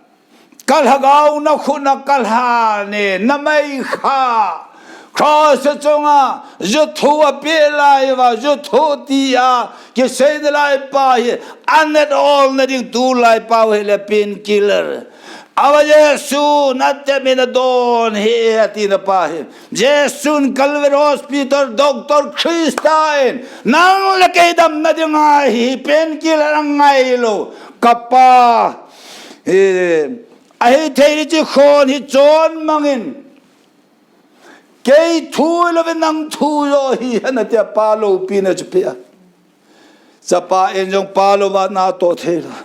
ka lhagao nakhut a kalhan e, namaikha. Cross chunga juthu apeh lai uva, juthu tia kisei nalai pa hi, anat olna ding tulai pau hile painkiller. Ava Jesun atep in adon ahi, atina pa hi. Jesun Calvary Hospital, Doctor Christa in, nang le kei damna dinga hi painkiller angailou. Kapa, eh, ahithei ding chu khon hi chonmangin. Kei thu louvin nang thu joh hi hen atia, Pa loupina chu apeh a. Chapa in jong Pa louva natoh theilou.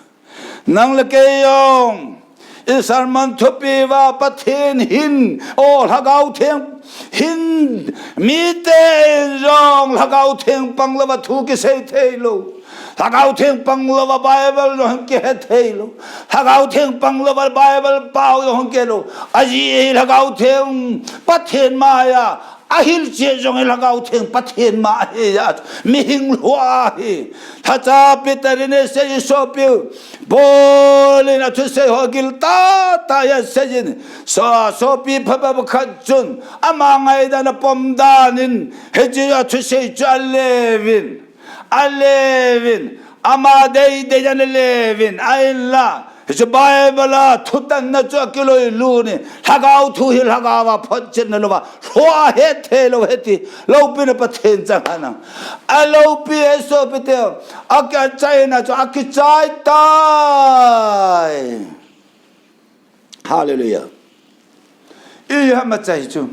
Nang le kei jong i sermon thupi uva Pathen hin, o Lhagao Theng hin, mite in jong Lhagao Theng pang louva thu kisei theilou. Lhagao Theng pang louva Bible jong kihe theilou. Lhagao Theng pang louva Bible pao jong kihe lou. Ajeh hi Lhagao Theng Pathen maiya Ahilchet jong hi Lhagao Theng Pathen ma ahi a, mihing lhua ahi. Lhacha Peter in asei, sopi Paul in athusei ho gil tah tah a asei in, so, sopi phabep khat chun ama ngaidan a pom dan in hiche athusei chu aleuvin, aleuvin, ama deidei in aleuvin, ahinla hiche Bible a thutanna chu akiloilut in, Lhagao thu hi Lhagao a photchetna louva, lhua hetthei lou ahi ti, loupina Pathen chang hen lang. Aloupi e sopite, akichaina chu akichai tai. Hallelujah. Ipi ham achai chu.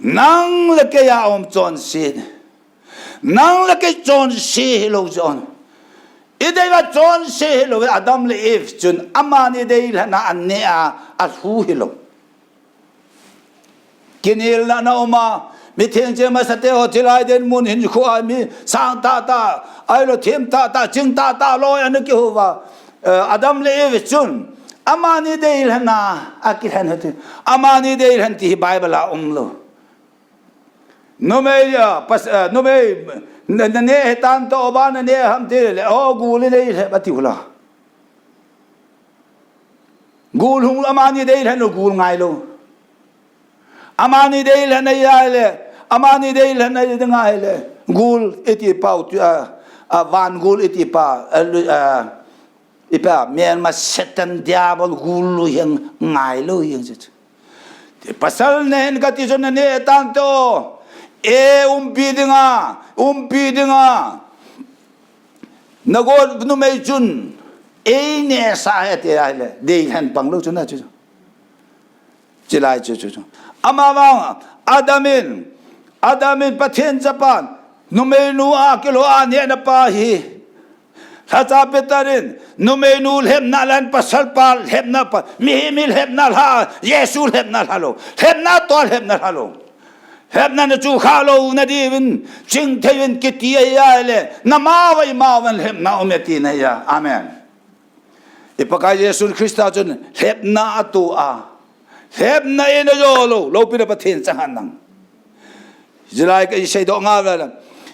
Nang le kei a um chonse. Nang le kei chonse hilou chun. Idei uva chonse hilou, Adam le Eve chun amani deilhenna aneh a, alhu hilou. Kinelna ana um a, mi thengche masate ho thilha dinmun hinkho a mi sang tah tah, ahilou them tah tah, ching tah tah loi ana kihou uva. Eh, Adam le Eve chun amani deilhenna akilhen u ahi. Amani deilhen ti hi Bible a umlou. Numei, ah, pas, ah, numei, na, naneh hetan toh, aba naneh ham ti le, o, gul inei le, ati u la. Gul hung, amani deilhen u gul ngailou. Amani deilhen a ahile, amani deilhen a ahile, gul iti pau tu, ah, ah, van gul iti pa, ah, lu-, ah, Ipi a, melma Satan Diabol gul lou hi ngailou hi chu. Pasal nahin kati chu naneh tan toh. E umpi dinga, umpi dinga. Nagot numei chun. Eineh sah ahi ati ahile. Deilhen panglou chu na chu. Chulai chu, chu, chu. Amavang, Adam in, Adam in Pathen chapa, numeinu a kilou a nehna pa hi. Lhacha Peter in, numeinu lhepna lhan pasal pa lhepna pa, mihem hi lhepna lha, Jesu lhepna lha lou. Lhepna toh lhepna lha lou. Lhepna na chu kha lou na diuvin, chingthei uvin kiti ahi ahile, nama uva ima uva lhepna um e tina ahi a. Amen. I Pakai Jesu Christa chun lhepna atoh a. Lhepna in ajo lou, loupina Pathen chang hen lang. Chulai ka isei doh ngal le.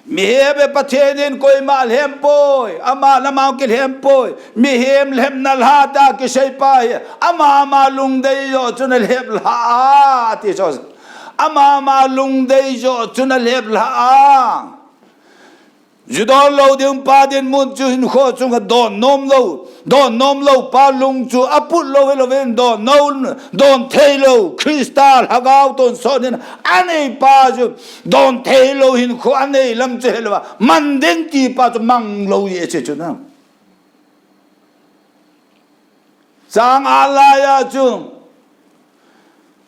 Mihem e Pathen in koima lhem poi, ama lam'a kilhem poi. Mihem lhepna lha tia kisei pa hi. Ama ama lungdei joh chun alhep lha a, ati chu. Ama ama lungdei joh chun alhep lha a. Ju don lou ding pa dinmun chu hinkho chunga don nom lou, don nom lou pa lung chu aput lou hilouvin don no, don thei lou, Christa lhagao tonsot in anei pa chu don thei lou hinkho anei lam chu hilouva, man ding ti pa chu mang lou ahi chu na. Chang-at laiya chu,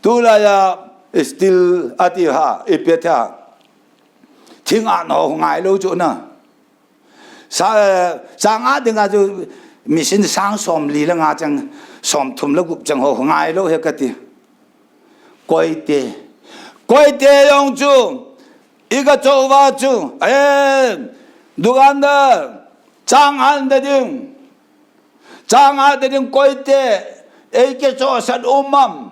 tulaiya steel ati ha, ipi ati ha. Thing-at ho ngai lou chu na. Sa, chang-at dinga chu machine sang somli le nga chang, somthum le gup chang ho ngai lou ahi kati. Koite. Koite jong chu, i ga cho uva chu, eh, dukandar, chang-at na ding. Chang-at na ding koite, ei kichohsah um am.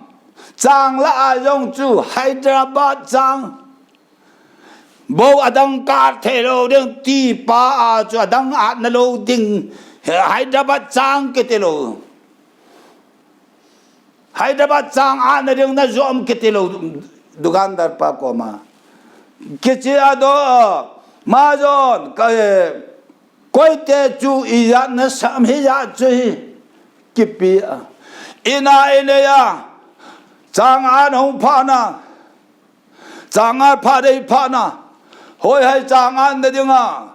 Chang lah a jong chu Hyderabad chang. Bou adang ka-at thei lou ding ti pa a chu adang at na lou ding. Hyderabad chang kiti lou. Hyderabad chang-at na ding na jom kiti lou dukandar pa koma. Kichi a do, majon, ka, eh, koite chu ijat na sam hijat chu hi kipe a. Ina inei a, chang-at hung phat na, chang-at phat dei phat na, hoihai chang-at na dinga,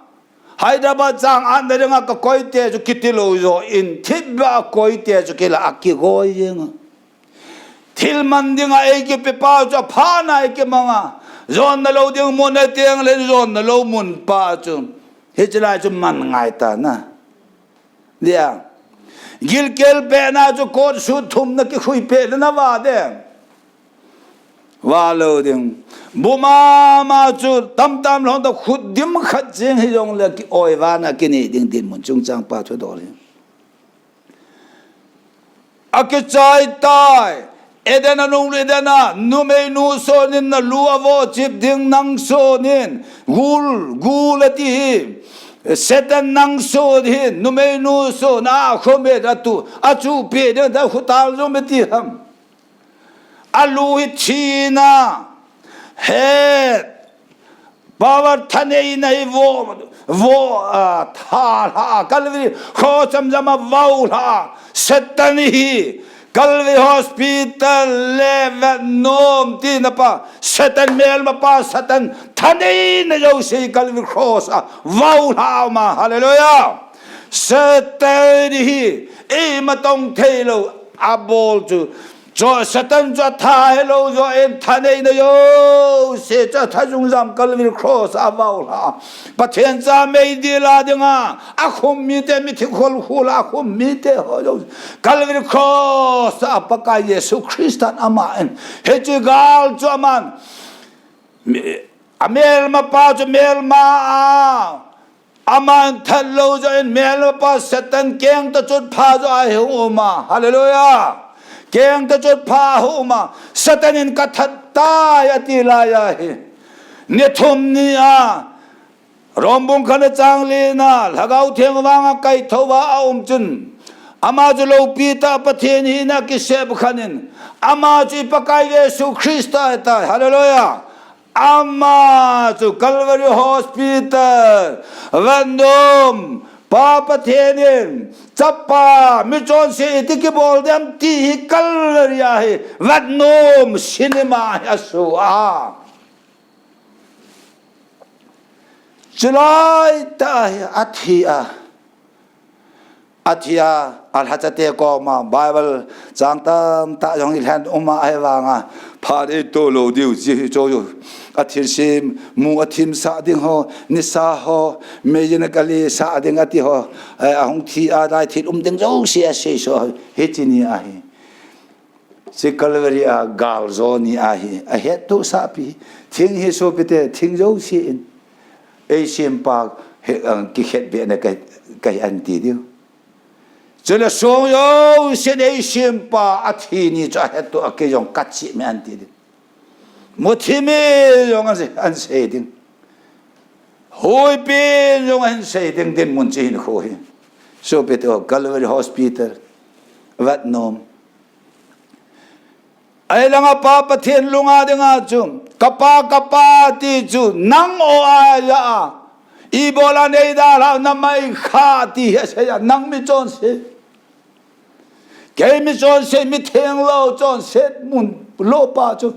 Hyderabad chang-at na dinga ka koite chu kiti lou joh in, thipbeh a koite chu kila a kigoi jeng a. Thil man dinga ei kipe pa chu aphat na ei kimang a. Jon na lou ding mun a teng le jon na lou mun pa chu. Hiche lai chu man ngai ta na. Dia. Gilkel peh na chu coat suit thum na kikhui peh le na va de. Va lou ding. Bu mama chu tamtam lhon ta khut dim khat jeng hi jong le ki-oi vana kinei ding dinmun chungchang pa chu dol hi. Akichai tai. Eden a nunglut Eden a, numeinu sonin nalu avohchip ding nang sonin, gul, gul ati hi. Satan nang son hi, numeinu son a khomet atu, achuhpeh ding, da khutal jom ati ham. Alu hi thina, het, power thaneina hi vo, vo, ah, thalha, Calvary cross a jam a vaulha, Satan hi, Calvary Hospital le vetnom tina pa, Satan melmapa, Satan thaneina jouse Calvary cross a vaulha ma, hallelujah. Satan hi, eimatong theilou, abol chu, chu Satan chu atha helou joh in thaneina jouse chu atha jungjam Calvary cross a vaulha. Pathen cha meidil a dinga akhum mite, mithi kholkhul a akhum mite ho jouse Calvary cross a Pakai Jesu Christan aman, hiche gal chu aman, mi, amelmapa chu melma a, aman that lou joh in melmapa Satan keng tachot pha joh a hi hung um a. Hallelujah. Keng tachot pha hung um a. Satan in kathat tai ati lai ahi. Ni thum ni a, Rom bung khatna chang lina, Lhagao Theng vanga kaithouva aum chun, ama chu loupi tah Pathen hina kisep khat in, ama chu i Pakai Jesu Christa ahitai. Hallelujah. Ama chu Calvary Hospital, vetnom, Pa Pathen in, Chapa, michonse iti kibol dem ti hi Calvary a hi, vetnom, cinema hi aso a. Chulai tah hi athi a. Athi a, alhachate koma Bible chang tamtah jong ilhen um a, ahivanga phat eito lou diu, chi hi cho jo. Athilse, mu athimsah ding ho, nisa ho, meijin a kalisah ding ati ho, eh, ahung thi a, dai thil um ding jouse asei so, hiche ni ahi. Hiche Calvary a galjo ni ahi, ahettohsahpi. Thing hi sopite, thing jouse in eisempa hi, ah, kikhetbehna ka, kahi anti diu. Chule song jousen eisempa athi ni chu ahettoh a kei jong kachih me anti diu. Muthim in jong asei, asei ding. Huipi in jong asei ding dinmun chu hinkho hi. Sopite, Calvary Hospital, vetnom. Ahilanga Pa Pathen lunga dinga chu, Kapa, Kapa ti chu, nang o a ja a. Ibola neidalhah, namai kha ti hi asei a, nang michonse. Kei michonse, mitheng lou chonset mun lou pa chu.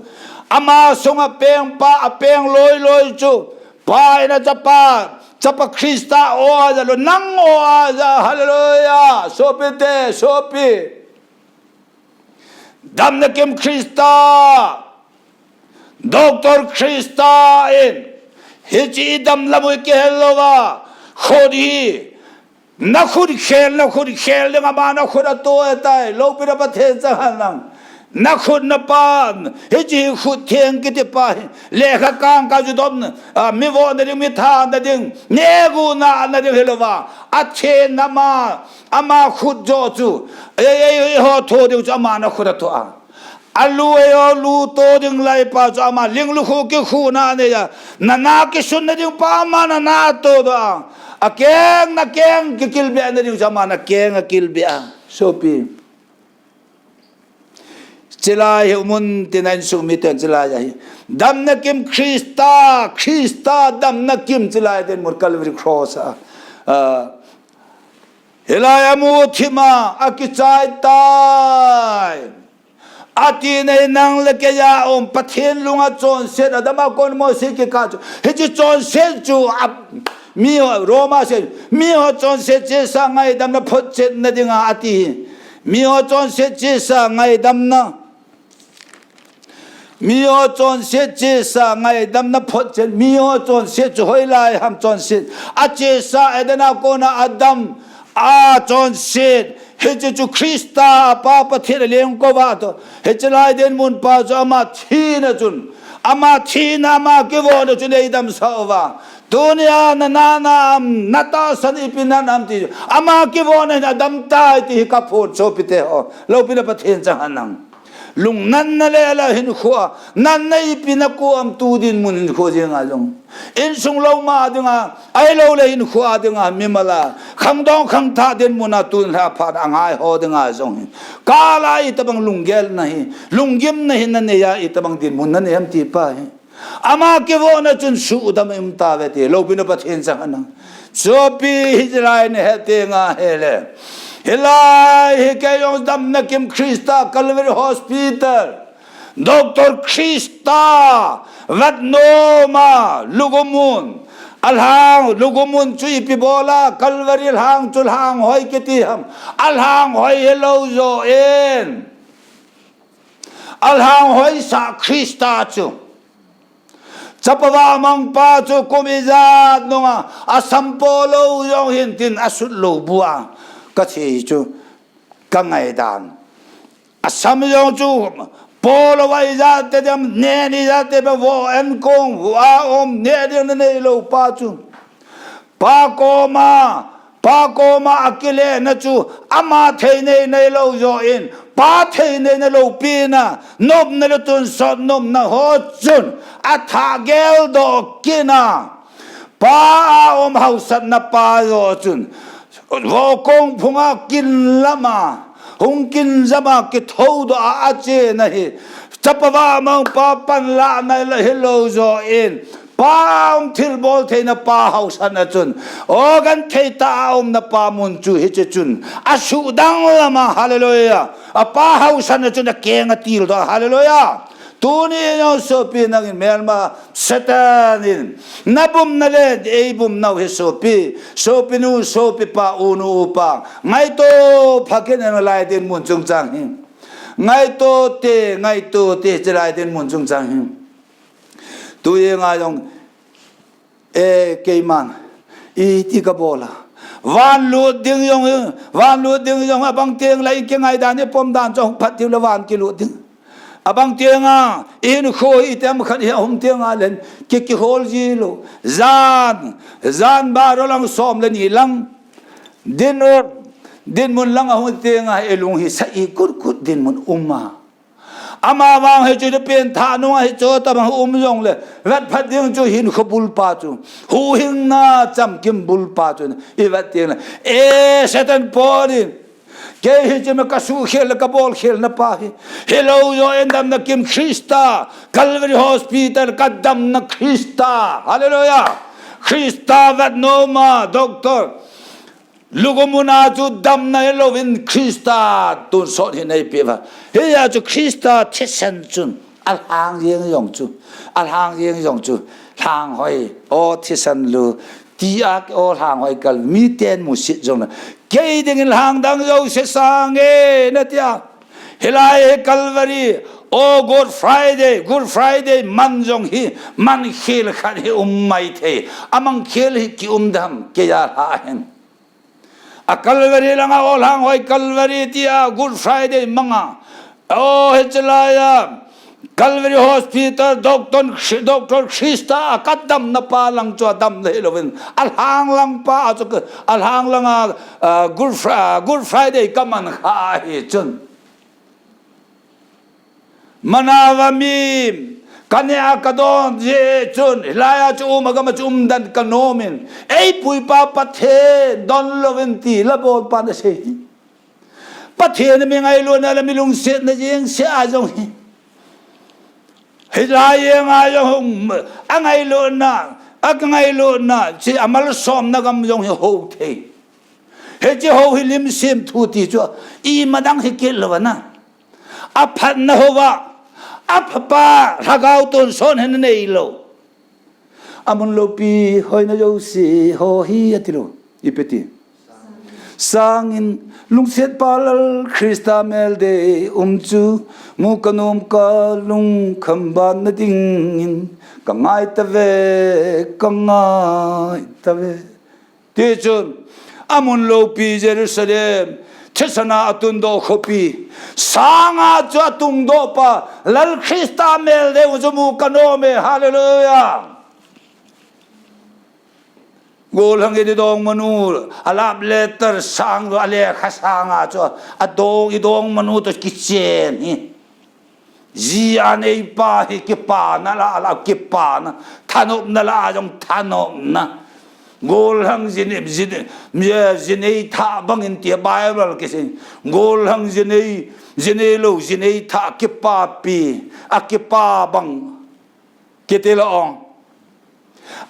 Ama sunga pengpa, apeng loi loi chu. Pa in a Chapa, Chapa Christa o a ja lou, nang o a ja, hallelujah, sopite, sopi. Damna kim Christa, Doctor Christa in, hiche i dam lam u i kihel louva, khut hi, na khut khel, na khut khel ding ama na khut atoh ahitai, loupina Pathen chang hen lang. Na khut na pa, hiche hi khut theng kiti pa hi, lekha kangkal chu dom, ah, mi vohna ding, mi thana ding, negu nahna ding hilouva, athen ama, ama khut joh chu, ei, ei, eiho tho diu chu ama na khut atoh a. Alu eiho lu to ding lai pa chu ama ling lukhuh kikhuhna anei a. Nana kisunna ding pa ama nana atoh doh a. Akeng, nakeng kikilbehna ding chu ama nakeng akilbeh a. Sopi. Chulai hi umun tina insung miten chulai ahi. Damna kim Christa, Christa damna kim chulai dinmun Calvary Cross a. Ah, hilai a muthim a, akichai tai. Ati nei nang le kei a um Pathen lunga chonset, Adam a kon Mose kikah chu. Hiche chonset chu a, miho, Roma seiho, miho chonset chesa ngaidamna photchetna dinga ati hi. Miho chonset chesa ngaidamna. Miho chonset chesa ngaidamna photchet, miho chonset chu hoilai ham chonset. Achesa Eden a kona Adam a chonset. Hiche chu Christa a Pa Pathen a lengkouva toh. Hiche lai dinmun pa chu ama thina chun. Ama thina, ama kivohna chun eidamsah uva. Tunia na nana am, na tahsan ipi nan am ti. Ama kivohna hin adam tai ti hi kaphon sopite ho. Loupina Pathen chang hen lang. Lungnatna le la hinkhoa, natna ipi nakou am tu dinmun hinkho dinga jong. Insung lou ma dinga, ahilou le hinkhoa dinga, mimal a, khangdong khangthah dinmun a tun lha phat a ngai ho dinga jong hi. Kala itobang lunggelna hi, lunggimna hi nanei a itobang dinmun nanei ham ti pa hi. Ama kivona chun sudam um tave ti, loupina Pathen chang ana. Sopi hi hilai nahet teng ahile. Hilai hi kei jong damna kim Christa Calvary Hospital. Doctor Christa vatnom a lugumun. Alhang lugumun chu ipi bola Calvary lhang chu lhang hoi kiti ham. Alhang hoi hilou jo in. Alhang hoisa Christa chu. Chapa vamangpa chu kum ijat nunga, asam polou jong hin tin asut lou bua. Kathi chu, kangaidan. Asam jong chu, polou a ijat te dem, nen ijat te ba vo en kong, a om, ne ding nanei lou pa chu. Pa koma, pa koma akile na chu, ama thei nei nei lou jo in, pa thei nei na loupina, nopna le tonsot nopna ho chun, athah geldoh kina, pa a om hausatna pa jo chun, vokong phunga kin lama, hung kin jama kithoudoh a, achena hi, chapa vamangpa panlahna la hilou jo in, Pa um thilbol theina pa hausatna chun, organ theita a umna pa mun chu hiche chun, asudang lama, hallelujah. Apa hausatna chun akeng atildoh, hallelujah. Tuni jong sopi nangin melma Satan in, nabumna le eibumnau hi sopi, sopinu, sopipa, unu, upa, ngaito phakin en lai dinmun chungchang hi. Ngaito te, ngaito te, hiche lai dinmun chungchang hi. Tujenga jong, eh, keiman, iti kabol a. Van lut ding jong, van lut ding jong, abang teng la i kingaidan i pom dan chu phat diu le van kilut ding. Abang tenga, ihinkho hi item khat hi ahum tenga len, ki, kihol ji lou. Jan, jan baro lang som le ni lang. Din, dinmun lang ahung tenga, ilung hi sa i kut kut dinmun um a. Amavang hichu ipi pen thanung a hichu tabang um jongle, vet phat ding chu hinkho bulpa chu, huhhingna chamkim bulpa chu, i vet ding le, eh, Satan Paul in, kei hiche ma kasuhkhel le kabolkhelna pa hi, hilou jo in damna kim Christa, Calvary Hospital kadamna Christa, hallelujah, Christa vet noma, doctor, Lugumun a chu damna hilouvin Christa tonsot hi neipeh uva. Hia chu Christa thisan chun alhang jeng jong chu, alhang jeng jong chu, lhang hoi, o thisan lu, tia o lhang hoi kal, miten musit jong le. Kei dingin lhang dang jouse sang e, natia. Hilai hi Calvary, o Good Friday, Good Friday man jong hi, man khel khat hi um maithei. Amang khel hi kium dam, kei a lha hin. A Calvary langa o lhang hoi Calvary tia Good Friday manga. O hiche laia Calvary Hospital, Doctor, Doctor Christa a kadamna pa lang chu adam le hilouvin. Alhang lang pa a chu ka, alhang langa, ah, Good Fri-, Good Friday kaman kha ahi chun. Manava mi, kanea kadon jeh chun, hilaiya chu um agama chu umdan kanomin. Eipuipa Pathen, donlouvin ti, labolpan asei. Pathen mi ngailutna le mi lungsetna jengse a jong hi. Hilai jenga jong hung, angailutna, akangailutna, chi amalsomna gam jong hi hou thei. Hiche ho hi lim semthu ti chu, imadang hi kit louva na. Aphatna houva, aphapa, lhagao tonsot hi neilou. Amun loupi, hoina jouse, ho hi atilou. Ipi ti. Sangin, lungsetpa Lal Christa mel dei um chu, mu kanom kalungkham banna dingin, kangai tave, kangai tave. Tichun, amun loupi Jerusalem, thisana atundoh khopi, sanga chu atungdohpa, Lal Christa mel dei u chu mu kanome, hallelujah. Golhang in idongmanu, a love letter sang, alekha sanga chu, adong, idongmanu toh kichen hi. Ji anei pa hi kipana la, la kipana. Thanopna la jong thanopna. Gollhang ji nei, ji, ji, ji nei tha bangin ti Bible kisei. Gollhang ji nei, ji nei lou, ji nei tha kipapi, akipa bang. Kiti lou ong.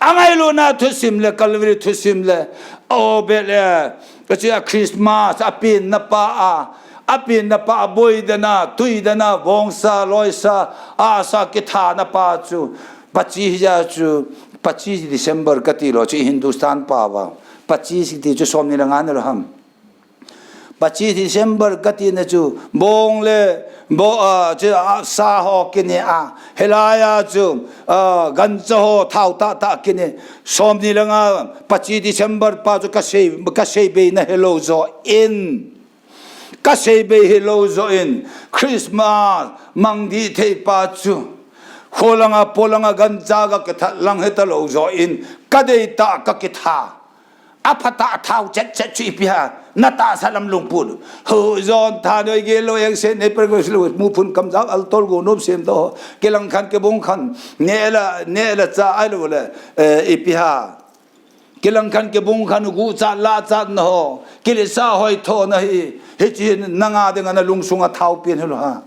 Angailutna thusim le, Calvary thusim le, o be le, kachi a Christmas, apenna pa a, apenna pa a, boidana, tuidana, vongsa, loisa, asa kithana pa chu, pachi hija chu, pachi December kati lou chu Hindustan pao va. Pachi ti chu somni le nga nilou ham. Pachi December katina chu, bong le, bo, a, chu, a, sa ho kine a, hilai a chu, a, gancha ho thao tahtah kine, somni le nga, pachi December pa chu kasei, kasei beina hilou jo in, kasei bei hilou jo in, Christmas mang dih thei pa chu, kholanga, polanga gancha kakithat lang hita lou jo in, kadei tah kakitha. Aphatah thao chet chet chu ipi ham, na tahsa lam lungput. Ho jon tha noi gel lou, eng se nei per go lou, mu phun kam jao, al tol go nom sem to. Kilang khan kibung khan, ne la, ne la cha ai lou le, eh, ipi ham. Kilang khan kibung khan gu cha la cha na ho. Kilisa hoi tho na hi, hichi nanga dinga na lungsunga thao pen hilou ham.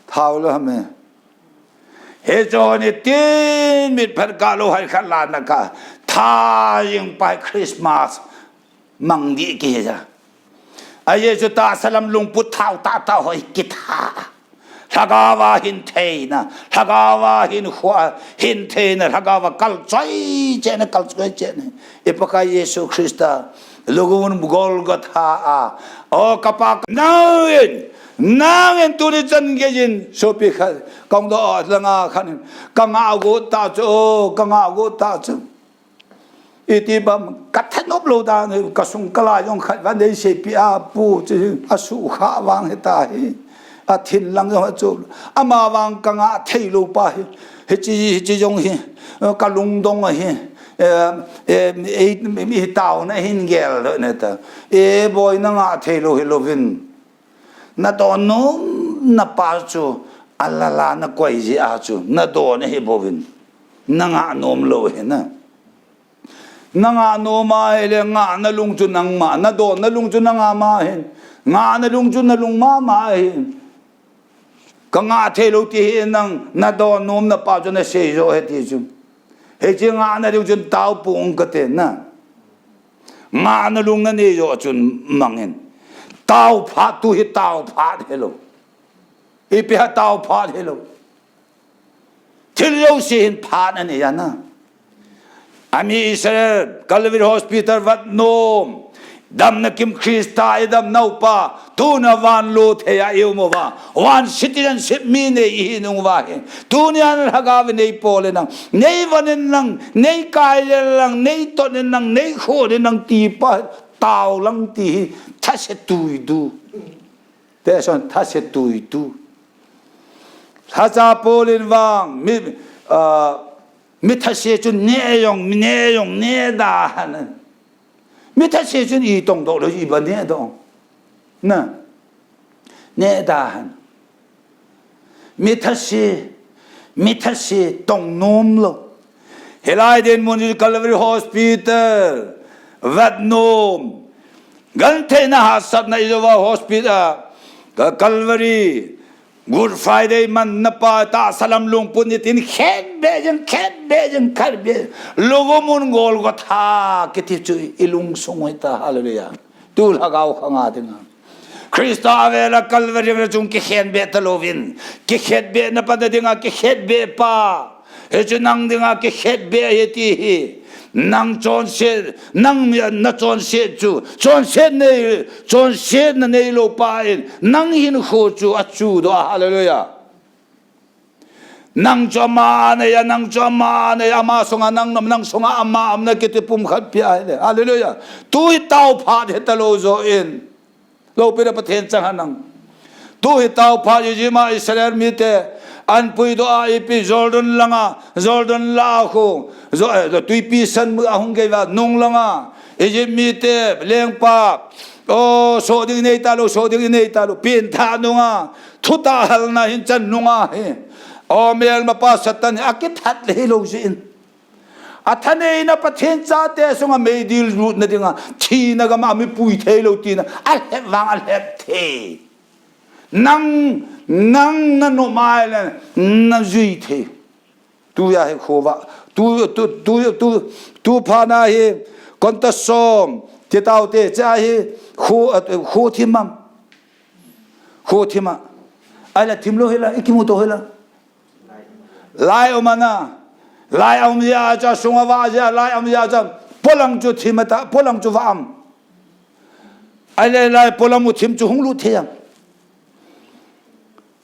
Thao lou ham e. Hichu nitin mit phat kalou hai khat la na ka. Tha jing pa Christmas mang dih kija. A Jesu tahsa lam lungput thao tahtah ho hi kitha. Lhagao a hin theina, lhagao a hin khua, hin theina, lhagao a kalchoi chena, kalchoi chena. I Pakai Jesu Christa, lungmon Golgotha a. O kapa, nangin, nangin tuni chan geiyin, sopi khat, kong do langa khan, kanga got ta chu, o, kanga got ta chu. Iti bam, kathanop lou dan, kasung kalai jong khat van dei sepi a pu, chu, asu kha vang hita hi. Athin lang jong achu. Ama vang kanga thei lou pa hi. Hichi, hichi jong hi. Kalungdong ahi. E, e, e, mi tao na hin gel lou na ta. E boi nanga thei lou hilouvin. Na don nom na pa chu. Alala na koi ji a chu. Na don ahi bouvin. Nanga nom lou hi na. Nanga nom a hile ngahna lung chu nangma, na donna lung chu nanga ma hin. Ngahna lung chu nalung mama hin. Kanga thei lou ti hi nang, na don nom na pa chu nasei jo ahi ti chu. Hichi ngahna lung chun tao pung kati na. Ngahna lung nanei jo chun mangin. Tao phat tu hi tao phat hilou. Ipi ham tao phat hilou. Thil jouse hin phat anei a na. Ami Israel, Calvary Hospital vat nom. Damna kim Christa idam naupa. Tuna van lo thei a i um uva. Van citizenship mi nei ihi nung uva hi. Tunia na lhagao vin nei pol in nang. Nei von in nang. Nei kai lel lang. Nei ton in nang. Nei khon in nang ti pa. Tao lang ti hi. Thase tui du. Te son thase tui tu. Lhacha Paul in vang, mi, ah, mi thase chu ne jong, mi ne jong, ne da han. Mi thase chun i tong doh lou, i ba ne doh. Na. Ne da han. Mi thase, mi thase tong nom lou. Hilai dinmun Calvary Hospital, vat nom. Gentheina hahsatna i jo uva hospital, ah, Calvary, Good Friday manna pa tahsa lam lungput nitin khetbeh jeng, khetbeh jeng, khetbeh. Lungmon Golgotha kiti chu i lungsung u hita, hallelujah. Tu lhagao khanga dinga. Christa avela Calvary vela chung kikhenbeh talouvin. Kikhetbehna pa na dinga kikhetbeh pa. Hichu nang dinga kikhetbeh ahi ti hi. Nang chonset, nang mi na chonset chu. Chonset nei, chonsetna neilou pa in. Nang hinkho chu achudoh a, hallelujah. Nang chu ama nei a, nang chu ama nei a, ama sunga nang nom, nang sunga ama um na kiti pumkhat pia ahile. Hallelujah. Tu hi taophat hitalou joh in. Loupina Pathen chang hen nang. Tu hi taophat Egypt a Israel mite ahin puidoh a ipi Jordan langa, Jordan lah a khu, Jo-, eh, Tuipi San ahung gei uva nung langa. Egypt mite, lengpa, o, soh ding inei talou, soh ding inei talou. Pengthah nunga, Thutah halna hin chan nunga hi, o melmapa Satan hi akithat le hilou jeh in, athaneina Pathen chate sunga meidil lutna dinga thina gama mipui theilou tina alhep vang alhep thei. Nang, nang nanom a ahile najui thei. Tuja hi khovah, tu, tu, tu, tu, tu phat na hi, konta som, titaote, cha hi, kho, kho thim am. Kho thim a. Ahile thim lou hila, ikimuto hila. Lai um ana. Lai um jeh a cha sunga vah jeh a, lai um jeh a cha. Polang chu thim ata, polang chu vah am. Ahile lai polang u thim chu hung lut thei am.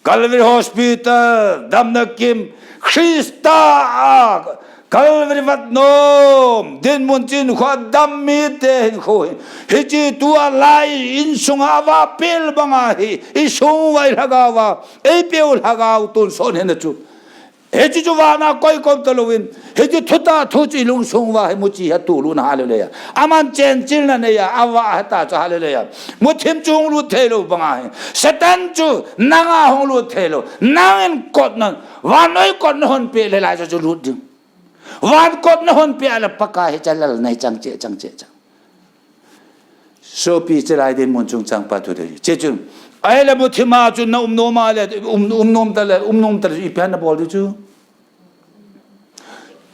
Calvary Hospital, damna kim, Christa a, Calvary vatnom, dinmun chun kho a dam mite hinkho hi. Hiche tua lai insunga avah pel banga hi, isung uva ilhagao va, eipeu lhagao tonsot hina chu. Hiche chu vana koi kom talouvin, hiche thutah thu chu ilungsung uva hi muchi ha tulu na, hallelujah. Aman chenchilna neiya, avah heta chu, hallelujah. Muthim chu hung lut theilou banga hi. Satan chu nanga hung lut theilou. Nangin kotna, vannoi kotna hon peh le lai chu lut ding. Van kotna hon peh le Pakai hi chalal nei chang che, chang che, chang. Sopi, chelai dinmun chungchang pa thu dei. Che chun. Ahile muthim a chun na um nom a le, um, um nom ta le, um nom ta le, ipi ham nabol diu chu.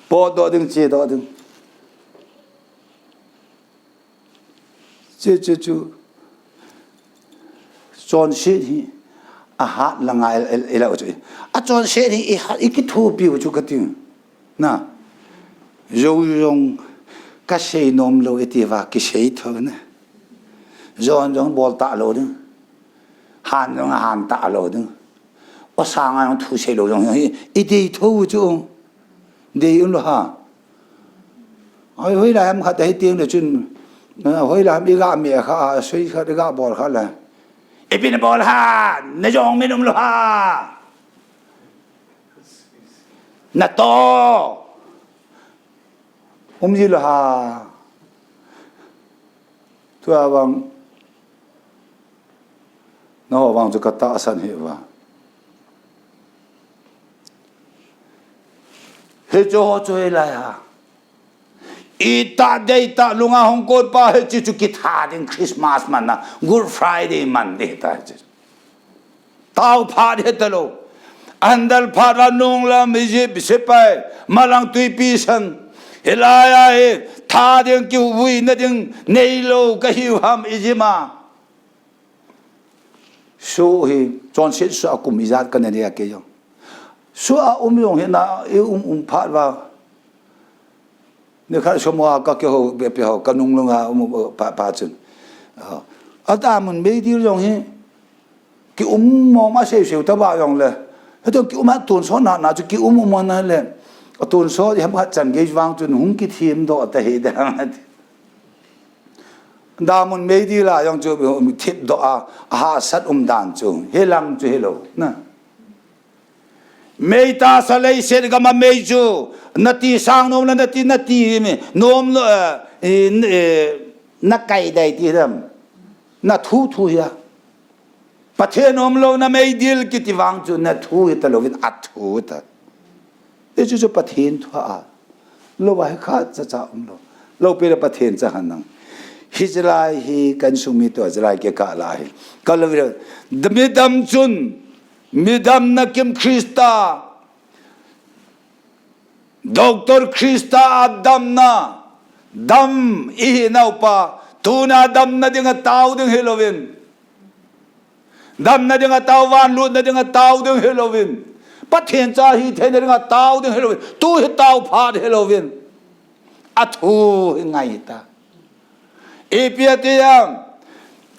Potdoh ding, chedoh ding. Che, che chu. Chonset hi ahat langa i, i, ilah u chu. Achonset hi ihat, ikithopi u chu kati. Na. Jou jong kasei nom lou iti uva kisei tho na. Jon jong bol talou ding. Han jong han talou ding. O sanga jong thu sei lou jong hi, idei tho u chu. Dei un lou ha. Hoi, hoilai ham khat ahi teng le chun. Hoilai ham iga me kha, soi khat iga bol kha le. Ipi nabol ham, najong min um lou ha. Nato. Um ji lou ha. Tua vang. Nangho vang chu katahsan hi uva. Hiche ho chu hilai a. Itah deitah lunga hung kon pa hiche chu kitha ding Christmas man na, Good Friday man ding ta hiche. Tao phat hitalou. Andal phat va nunglam Egypt sepai, malang tuipi san. Hilai a hi, tha ding kivuina ding neilou kahiu ham Egypt a. Soh hi, chonset soh a kum ijat kana nei a kei jong. Soh a um jong hi na, i um um phat va. Nikhat somo a kakihou, pe, pe ho, kanung lunga um, um, pa, pa chun. Ah, ata mun meidil jong hi, ki um mong a seu seu ta ba jong le. Hito ki um a tonsot na, na chu ki um um na le. A tonsot, i ham khat chan gei vang chun hung kithim doh ta hi da. Damun meidil a jong chu thip doh a, a hahsat um dan chu, hilang chu hilou, na. Mei tahsa leiset gam a mei chu, nati sang nom le nati, nati mi, nom lo, eh, eh, eh, nakai dai ti dam. Nathu thu hia. Pathen umlouna meidil kiti vang chu nathu hita louvin athu ta. Hichu chu Pathen thu a. Lou a hi khat cha cha umlou. Lou pi le Pathen cha han nang. Hichelai hi kan sung mi tua chelai kikah lai hi. Ka lou le, midam chun, midamna kim Christa, Doctor Christa a damna, dam ihi naupa, tuna damna dinga tao ding hilouvin. Damna dinga tao, van lutna dinga tao ding hilouvin. Pathen cha hi theina dinga tao ding hilouvin. Tu hi tao phat hilouvin. Athu hi ngai ta. Ipi ati ham.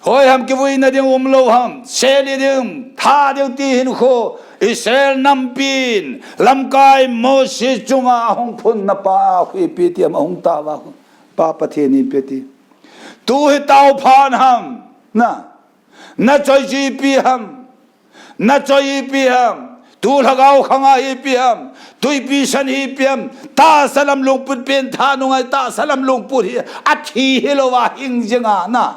Hoi ham kivuina ding umlou ham. Sel i ding, tha ding ti hin kho. Israel nampin, lamkai Moses chunga ahung phunna pa, ipi ti ham ahung tao a. Pa Pathen ipi ati. Tu hi tao phat ham. Na. Na choi chu ipi ham. Na choi ipi ham. Tu lhagao khanga ipi ham. Tuipi san ipi ham. Tahsa lam lungput pen thanunga tahsa lam lungput hi. Athi hilouva hing jinga na.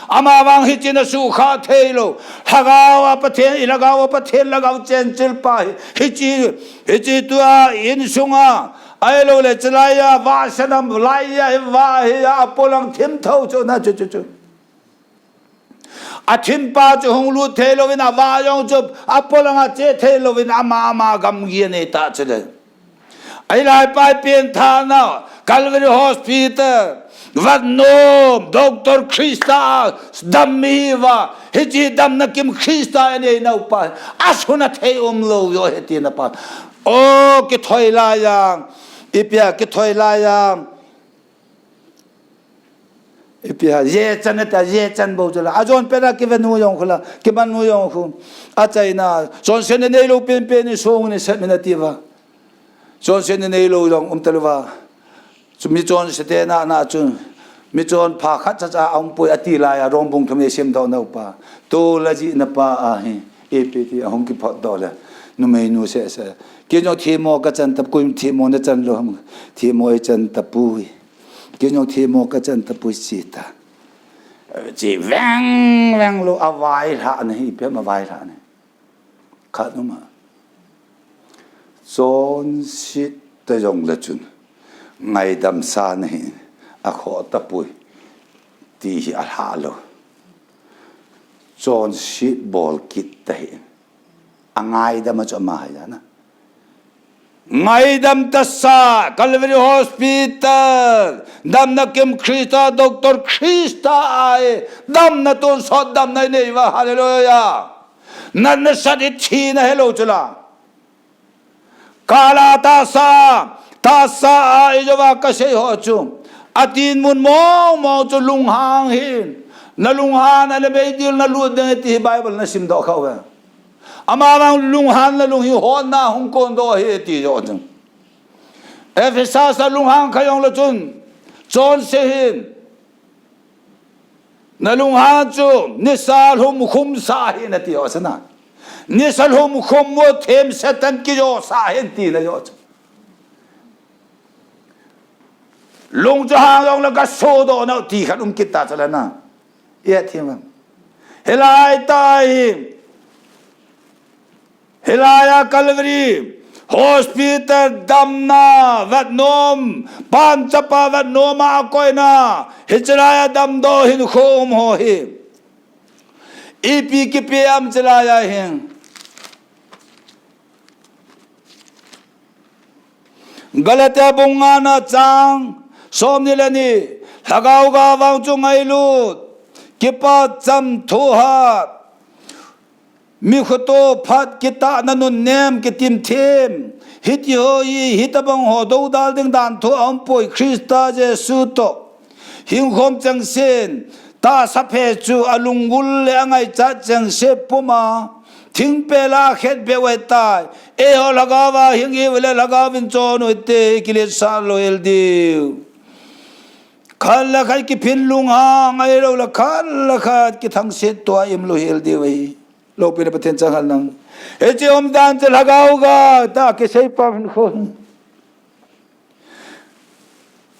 Ama vang hiche nasukha theilou. Lhagao a Pathen, i lhagao a Pathen lhagao chenchil pa hi. Hiche, hiche tua insunga. Ahilou le chulai a, vahsana lai a, hi va hi a, apolang thim tho chu na chu chu chu. Athim pa chu hung lut thei louvin, avah jong chu apolang a che thei louvin, ama, ama gamgi anei ta chu le. Ahilai pai pen thana, Calvary Hospital, vatnom, Doctor Christa, dam mi hi va, hiche damna kim Christa anei nau pa, asuna thei umlou jo he tina pa. O, kithoi lai jang, ipi a kithoi lai jang. Ipi a, jechan ata, jechan bou chu la. Ajon pera kive nu jong khu la, kiman nu jong khu. Achaina, chonset neilou penpen ni song ni set mi nati va. Chonset neilou jong um talouva. Chu mi chonse te na, na chu. Mi chonpha khat cha cha a um poi ati lai a, Rom bung thum e sim doh nau pa. Tol a jihna pa ahi. Ipi ti ahung kiphot doh le. Numei nu seh seh. Kei jong themmo kachan tapoi, themmo nachan lou ham. Themmo ichan tapoi. Kei jong themmo kachan tapoi chi ta. Chi veng veng lou, availhah na hi, ipi ham availhah na. Khat um a. Chonset ta jong le chun. Ngaidam sa na hi, akhoh tapoi. Ti hi alhah lou. Chonset bol kit ta hi. Angaidam a chu ama hi jana. Ngaidam tasa, Calvary Hospital, damna kim Christa, Doctor Christa ahi, damna tonsot, damna inei va, hallelujah. Natna sat hi thina helou chu la. Kala tasa, tasa a ijouva kasei ho chu. Atin mun mong mong chu lunghang hin. Na lunghan a le meidil na lut ding ti hi Bible na sim doh khau ve. Ama vang lunghan na lung hi hon na hung kon doh hi ti jo chu. Ephesus a lunghang kha jong le chun. Chonse hin. Na lunghan chu, nisa lhum khum sa hin ati jo chu na. Nisa lhum khum mo them Satan kijo sa hin tina jo chu. Lung chu hang jong le kaso doh nau ti khat um kit ta chu la na. Ia thim am. Hilai ta hi. Hilai a Calvary Hospital damna, vatnom, Panchapa vatnom a koina, hichelai a damdoh hinkho um ho hi. Ipi kipe am chelai a hin. Galatia bung nga na chang, som ni le ni, lhagao ga vang chu ngailut, kipa cham thohat, Mi khoto phat kitahna nunnem kitimthem. Hiti ho hi, hitabang ho dodal ding dan thu aumpoi Christa Jesu toh. Hingkhom chengsen, tahsa phe chu alunggul le angaichat chengse puma. Thingpel a khetbeh u ahitai. Eiho lhagao a hing iu le lhagao in chon u hite kiletsah lou hel diu. Khat le khat kiphin lunghang ahilou le khat le khat kithangset tua im lou hel diu ahi. Loupina Pathen chang hal nang. Hiche umdan chu lhagao ga ta kisei pam hin khon.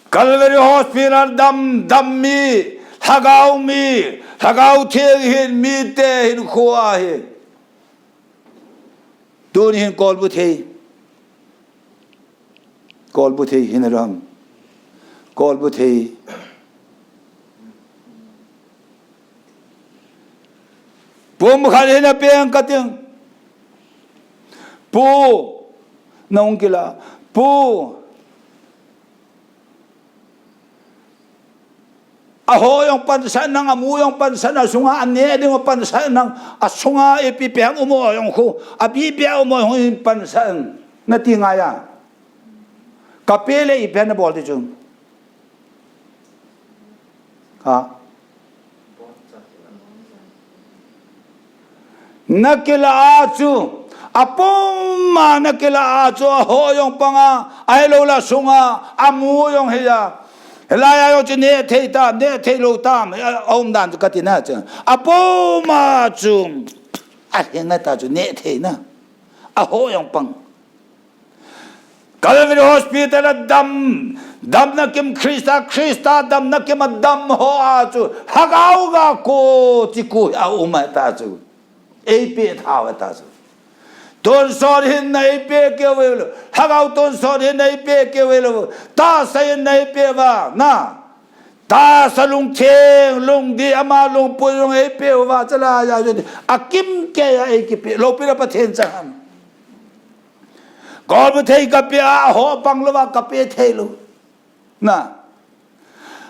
Calvary Hospital dam, dam mi, lhagao mi, lhagao theng hin mite hinkho ahi. Tuni hin kolbu thei. Kolbu thei hin ram. Kolbu thei. Pum khat hin apeng kating. Pu. Nahung kila. Pu. Aho jong pansah nang, amu jong pansah nang, asunga aneh ding jong pansah nang, asunga ipi ipi ham um ho jong khu, api ipi um ho jong khu pansah nang, nati ngai a. Kape le ipi nabol ti chu. Ha? Nakila a chu, apum a nakila a chu, aho jong panga, ahilou le asunga, amu jong hi a. Hilai a jong chu neh thei tam, neh thei lou tam, a, aumdan chu kati na chu. Apum a chu, ahinna ta chu neh thei na. Aho jong pang. Calvary Hospital a dam, damna kim Christa, Christa damna kim a dam ho a chu, Lhagao ga ko chi ko hi a um a ta chu. Ei pe tha va ta chu. Tonsot hinna ei pe keu ve lo. Lhagao tonsot hinna ei pe keu ve lo. Tahsa hinna ei pe va, na. Tahsa lungtheng, lungdih, ama lungput jong ei pe uva, chala ja jo. A kim kei a ei kipe, loupina Pathen chang ham. Golmu thei ka pe a, ho pang louva ka pe thei lou. Na.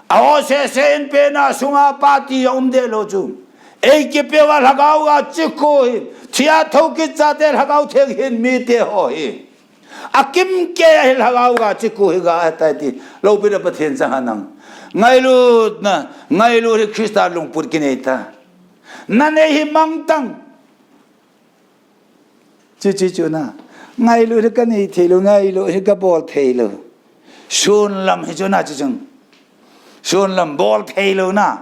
A ho sese in pe na sunga party a um de lou chu. Ei kipe uva Lhagao ga chi ko hi. Thia thou kit chate Lhagao Theng hin mite ho hi. A kim kei a hi Lhagao ga chi ko hi ga tai ti. Loupina Pathen chang hanang. Ngailutna, ngailut hi Christa lungput kinei ta. Na nei hi mangtang. Chu, chu, chu na. Ngailut hi ka nei thei lou, ngailut hi ka bol thei lou. Sun lam hi chu na chu chung. Sun lam bol thei lou na.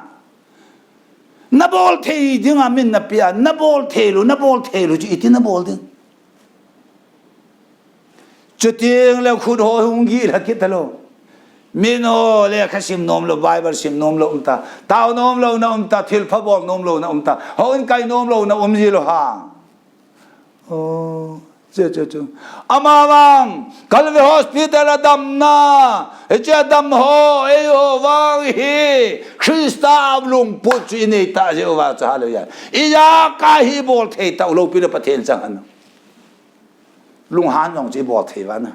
Na bol thei ding a min na pe a, na bol thei lou, na bol thei lou chu iti na bol ding. Chuteng le khut ho hung gih la kit ta lou. Min ho lekha sim nom lou, Bible sim nom lou um ta. Tao nom lou na um ta, thilpha bol nom lou na um ta. Houin kai nom lou na um ji lou ha. Oh, chu, chu, chu. Ama vang, Calvary Hospital a damna, hiche a dam ho, eiho vang hi, Christa lungput chu i nei ta jeh uva chu, hallelujah. Ijeh a ka hi bol thei ta, loupina Pathen chang hanang. Lunghan jong chu i bol thei uva na.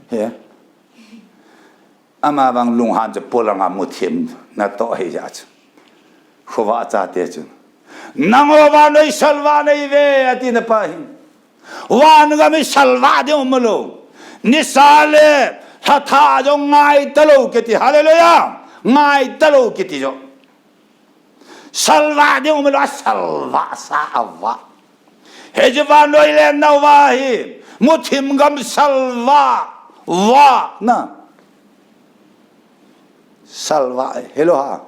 He. Ama vang lunghan chu polanga muthim na toh hi ja chu. Khovah chate chu. Nangho vannoi salvah nei ve, ati na pa hi. Van gam hi salvah ding um lou. Nisa le lhatha jong ngai ta lou kiti. Hallelujah. Ngai ta lou kiti jo. Salvah ding um lou, a salvah sa a vah. Hiche vannoi lenna uva hi, muthim gam salvah, vah na. Salvah, hello ha.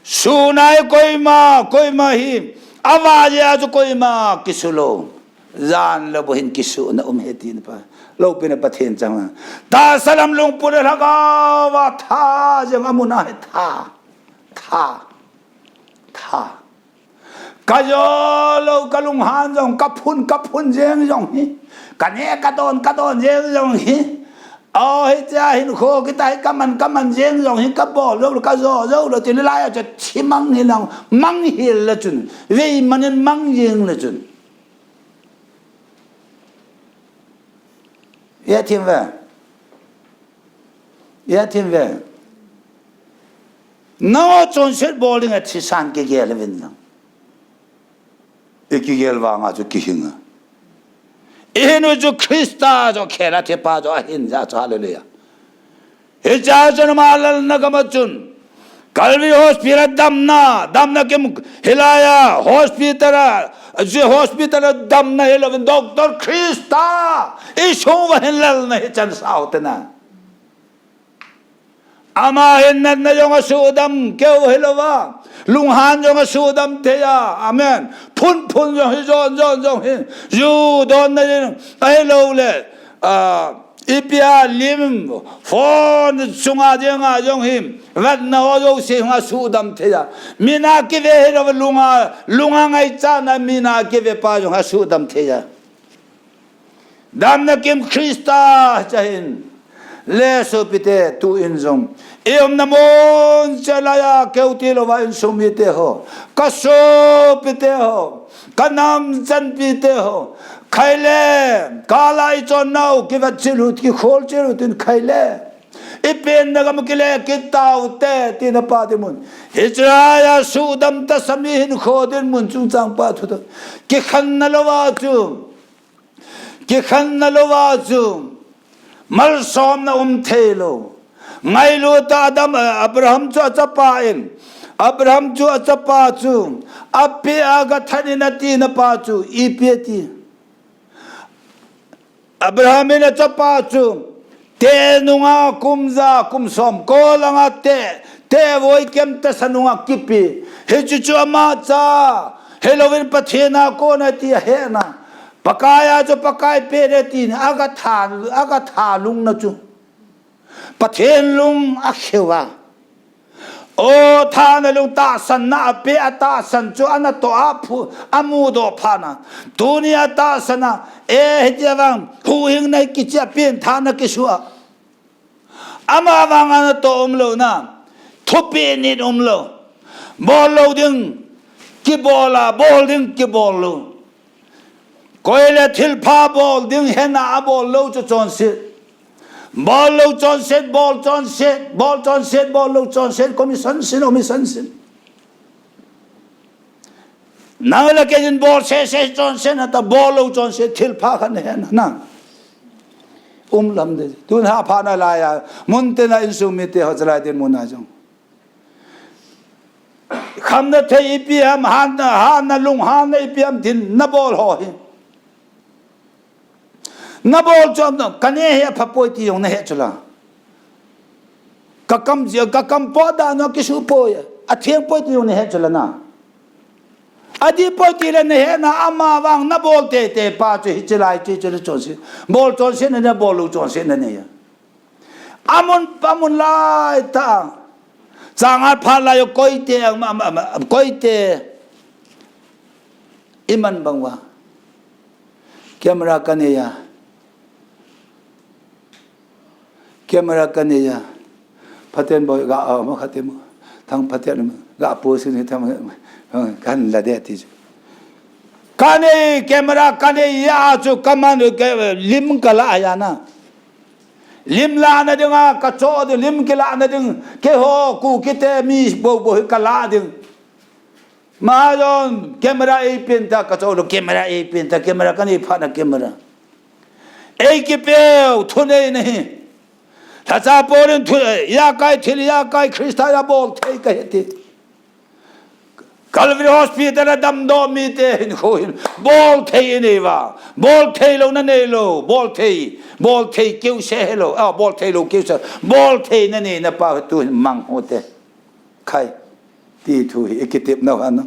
Sunai koima, koima hi, avah jeh a chu koima kisu lou. Jan le bu hin kisuhna um hi tina pa. Loupina Pathen chang. Tahsa lam lungput le Lhagao va tha jeng a mun a hi tha. Tha. Tha. Ka jo lou, ka lunghan jong, ka phun, ka phun jeng jong hi. Ka neh, ka don, ka don jeng jong hi. O, hitia hin kho kita hi ka man, ka man jeng jong hi, ka bol lou, ka jo lou, lou, ti le lai a chu thi mang hi lang, mang hil le chun. Vei man in mang jeng le chun. Ia thim ve. Ia thim ve. Nangho chonset bol ding a thisan kigel uvin lang. I kigel vang a chu kihing a. I hin u chu Christa chu khel a thipa chu ahin jeh chu, hallelujah. Hichea chun ama lalna gam a chun. Calvary Hospital a damna, damna kim hilai a, hospital a, chu hospital a damna hilou vin, Doctor Christa, i sung uva hin lalna hi chan sao te na. Ama hin natna jong asuhdam keu hilou va, lunghan jong asuhdam thei a. Amen. Phun phun jong hi, jon jon jong hi, ju donna jong ahilou le, a, ipi a lim, phone chunga dinga jong hi, vetna ho jouse hung asuhdam thei a. Mina kive hilou va, lunga, lunga ngaichatna mina kive pa jong asuhdam thei a. Damna kim Christa cha hin. Le sopite, tu in jong i umna mun chelai a keu tilou va insung mite ho, ka sopite ho, ka namchanpite ho, khai le, kala i chon nau, kivet chil u, kikhol chil u tin khai le. I penna gam kile kit taute, tina pa dinmun. Hichea suhdam tasa mi hinkho dinmun chungchang pa thu ta. Kikhenna lou a chu. Kikhenna lou a chu malsomna um thei lou. Ngailut a Adam, Abraham chu achapa in, Abraham chu achapa chu apeh a gathat in atina pa chu ipi ati. Abraham in achapa chu te nunga kum ja, kum som, kol langa te, te voi kem tasa nunga kipe. Hichu chu ama cha, hilou vin Pathen a kona ti ahe na. Pakai a chu Pakai peh ding tin, aga tha, aga tha lungna chu. Pathen lung akheu a. O, thana lung tahsanna apeh a tahsan chu ana toh a phu, amudoh phat na. Tuni a tahsan a, e, hitia vang, huhhingna kichia pen thana kisua. Ama vang ana toh umlou na. Thupeh nit umlou. Bol lou ding kibol a, bol ding kibol lou. Koile thilpha bol ding hena abol lou chu chonset. Bol lou chonset, bol chonset, bol chonset, bol lou chonset, commission sin, omission sin. Nang le kei in bol sese chonse na ta, bol lou chonse thilpha khat na hena. Um lam de. Tun ha pha na lai a, mun te na insung mite ho chalai din mun a jong. Khamna thei ipi ham, hanna, hanna lung, hanna ipi ham din na bol ho hi. Na bol chu am na, ka ne hi apha poi ti jong na he chu la. Ka kam ji, ka kam po da na kisu poi, atheng poi ti jong na he chu la na. Adi poi ti le na he na, ama vang na bol teitei pa chu hiche lai chu, chu le chonse. Bol chonse na ne, bol lou chonse na ne ya. Amun, amun lai ta. Chang at phat lai yo koite, am, am, am, am, koite. Iman bang uva. Camera ka nei a. Camera ka nei a. Phaten boi ga a ma khatem. Thang phaten ga pu sin thang kan la de ti. Ka nei camera ka nei a chu ka man ke lim ka la a ya na. Lim la na ding a ka cho de lim ki la na ding ke ho ku kite mi bo bo ka la ding. Majon camera ei pin ta ka cho lo camera ei pin ta camera ka nei pha na camera. Ei ki peu thu nei nahi. Tha cha po rin thu ya kai thil ya kai Krista ya bol thei ka he ti. Calvary Hospital a damdoh mite hin khu hin bol thei i nei va, bol thei lou na nei lou, bol thei, bol thei keu se he lou, a, bol thei lou keu se, bol thei na nei na pa tu hin mang ho te. Khai, ti thu hi i kitep nau han.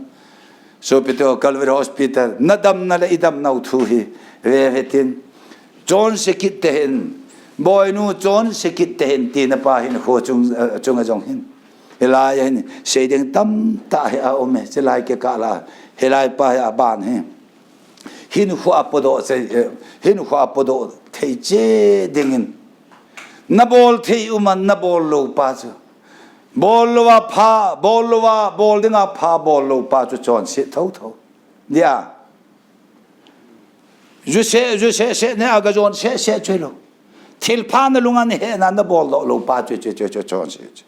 Sopi te ho Calvary Hospital, na damna le i damnau thu hi, ve ve tin. Chonse kit te hin, boinu chonse kit te hin, ti na pa hin khu chung, eh, chung a jong hin. Hilai a hin, sei ding tamtah hi a um e, hilai ke ka la, hilai pa hi a ban hi. Hin khu a podoh sei, eh, hin khu a podoh thei che ding in. Na bol thei um an na bol lou pa chu. Bol lou a pha, bol lou a, bol ding a pha, bol lou pa chu chonse tho tho. Dia. Ju se, ju se, se ne a ga jon se, se choi lou. Thil pha na lung an he na na bol lou lou pa chu, chu, chu, chu, chonse chu.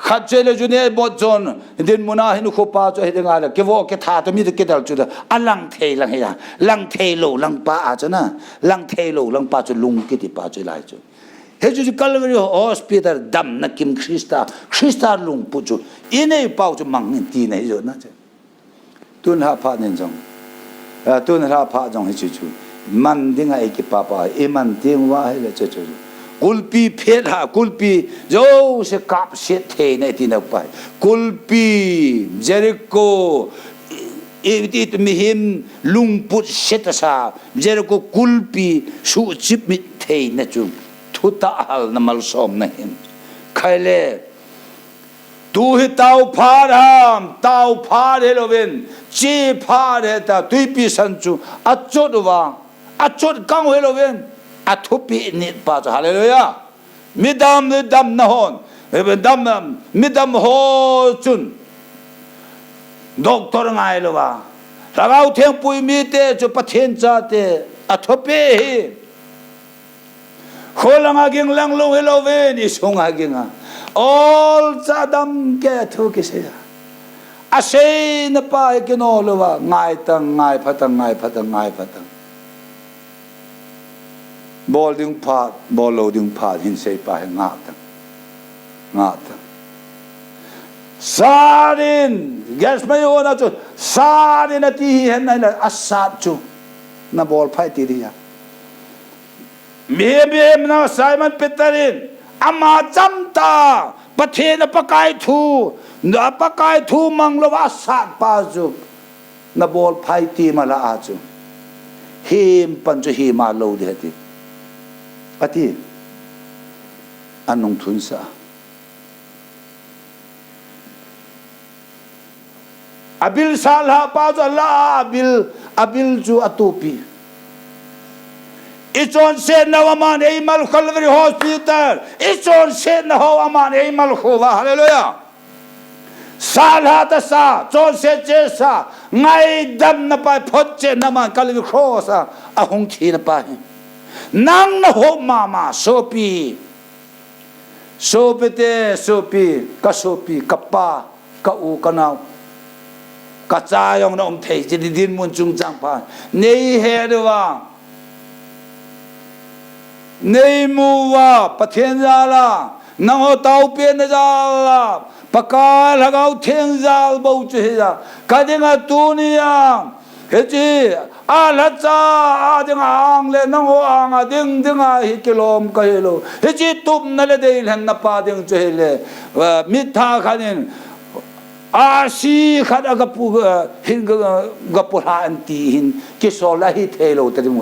Khat che le ju ne bot jon, din mun a hin khu pa chu hi ding a le, ki vo ki tha to mi to ki dal chu da, a lang thei lang he ya, lang thei lou lang pa a chu na, lang thei lou lang pa chu lung kiti pa chu lai chu. He chu chu Calvary Hospital damna kim Krista, Krista lungput chu, i nei pau chu mang in ti na hi jo na chu. Tun ha pha nin jong. A, tun ha pha jong hi chu chu. Man ding a i ki pa pa, i man ding uva hi le chu chu. Kulpi phet ha, kulpi jo se kap se thei na ti na pa. Kulpi, Jericho, i, i, i, mihem lungput se ta sa, Jericho kulpi su chip mit thei na chu. Thu ta hal na malsom na hin. Khai le, Tu hi tao phat ham, tao phat hi louvin, chi phat hi ta, tuipi san chu, a chot uva, a chot kang hi louvin, a thupi nit pa chu, hallelujah. Midam, midam na hon, dam, midam ho chun, doctor ngai louva, Lhagao Theng puimi te chu Pathen chate, a thupi hi. Kholanga ging lang lou hi louvin, i sunga ging a. Ol cha dam ke thu kisei a. A sei na pa hi kino louva, ngai tang, ngai pha tang, ngai pha tang, ngai pha tang. Bol ding phat, bol lou ding phat, hin sei pa hi nga tang. Nga tang. Sarin, gas mai ona chu, sarin a ti hi hen nai la, a sat chu. Na bol phai ti dia. Mihem, mihem na Simon Peter in, ama cham ta, Pathen a Pakai thu, a Pakai thu mang lou a sat pa chu. nabol phai ti mala a chu. Him pan chu hima lou ding ahi ti. Ati. Anung thun sa. Abil sal ha pa chu ala a abil, abil chu atupi. Ichonsetna ho aman eimal Calvary Hospital. Ichonsetna ho aman eimal kho uva. Hallelujah. Sal ha tasa, chonset chesa, ngaidamna pa, photchetna man Calvary Cross a, ahung thina pa hi. Nang nahop mama, sopi. Sopi te, sopi, kasopi, kapa, ka u, kanao. Kacha jong naum thei, chi dinmun chungchang pa. Neihet uva. Neimu uva, Pathen jal a. Nangho taopi na jal a. Pakai Lhagao Theng jal bou chu hia. Kading a tunia. Hiche, alhacha, ading a ang le, nangho ang a ding, ding a hi kilom kahi lou. Hiche tupna le deilhenna pa ding chu hile, eh, mitha khat in, asi khat a gapu, eh, hin ga, gapu lha an ti hin, kisol a hithei lou ta ding.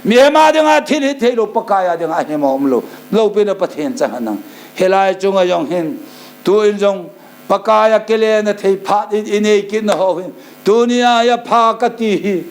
Mihem a ding a thil hithei lou, Pakai a ding a himom lou. Loupina Pathen chang hen lang. Hilai chunga jong hin, tu in jong, Pakai a kilena thei phat in, inei kitna ho hin. Tunia, ya pha kati hi.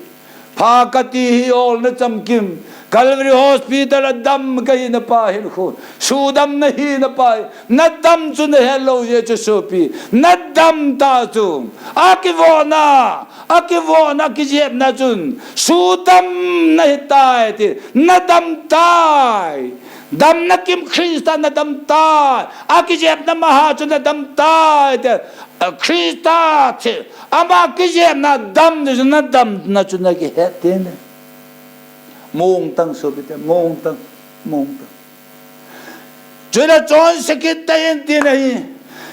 Pha kati hi olna chamkim. Calvary Hospital a dam kahina pa hin khu. Sudam nahina pa hi. Nadam chu nahet lou jeh chu sopi. Nadam ta chu. Akivona. Akivona kijepna chun. Sudam nahitai ti. Nadam tai. Damna kim Christa nadam tai. Akijepna maha chu nadam tai. Te, a, Christa thi, ama kijepna damna chu nadamna chu nakihet tene. Mongtang sopi te, mongtang, mongtang. Chule chonse kit tah in tina hi.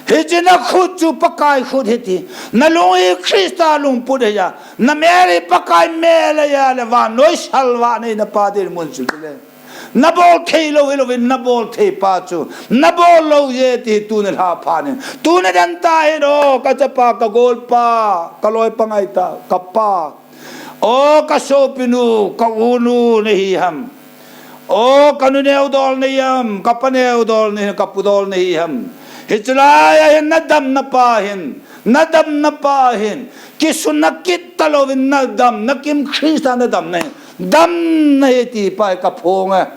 Hiche nakhut chu Pakai khut ahi ti. Nalung hi Christa lungput ahi a. Namel hi Pakai mel ahi a le vannoi salvah neina pa dinmun chu le. Nabol thei lou hilouvin, nabol thei pa chu. Nabol lou jeh ti tuni lha phat in. Tuni dan tah hin o, kachapa, kagolpa, kaloipa ngaitah, kapa. O, kasopinu, ka-unu nahi ham. O, kanu neo dol nahi ham, kapa neo dol nahi, kapu dol nahi ham. Hiche lai a hin nadamna pa hin, nadamna pa hin. Kisunna kit talouvin nadamna kim Christa nadamna hin. Damna ahi ti pa hi kaphong e.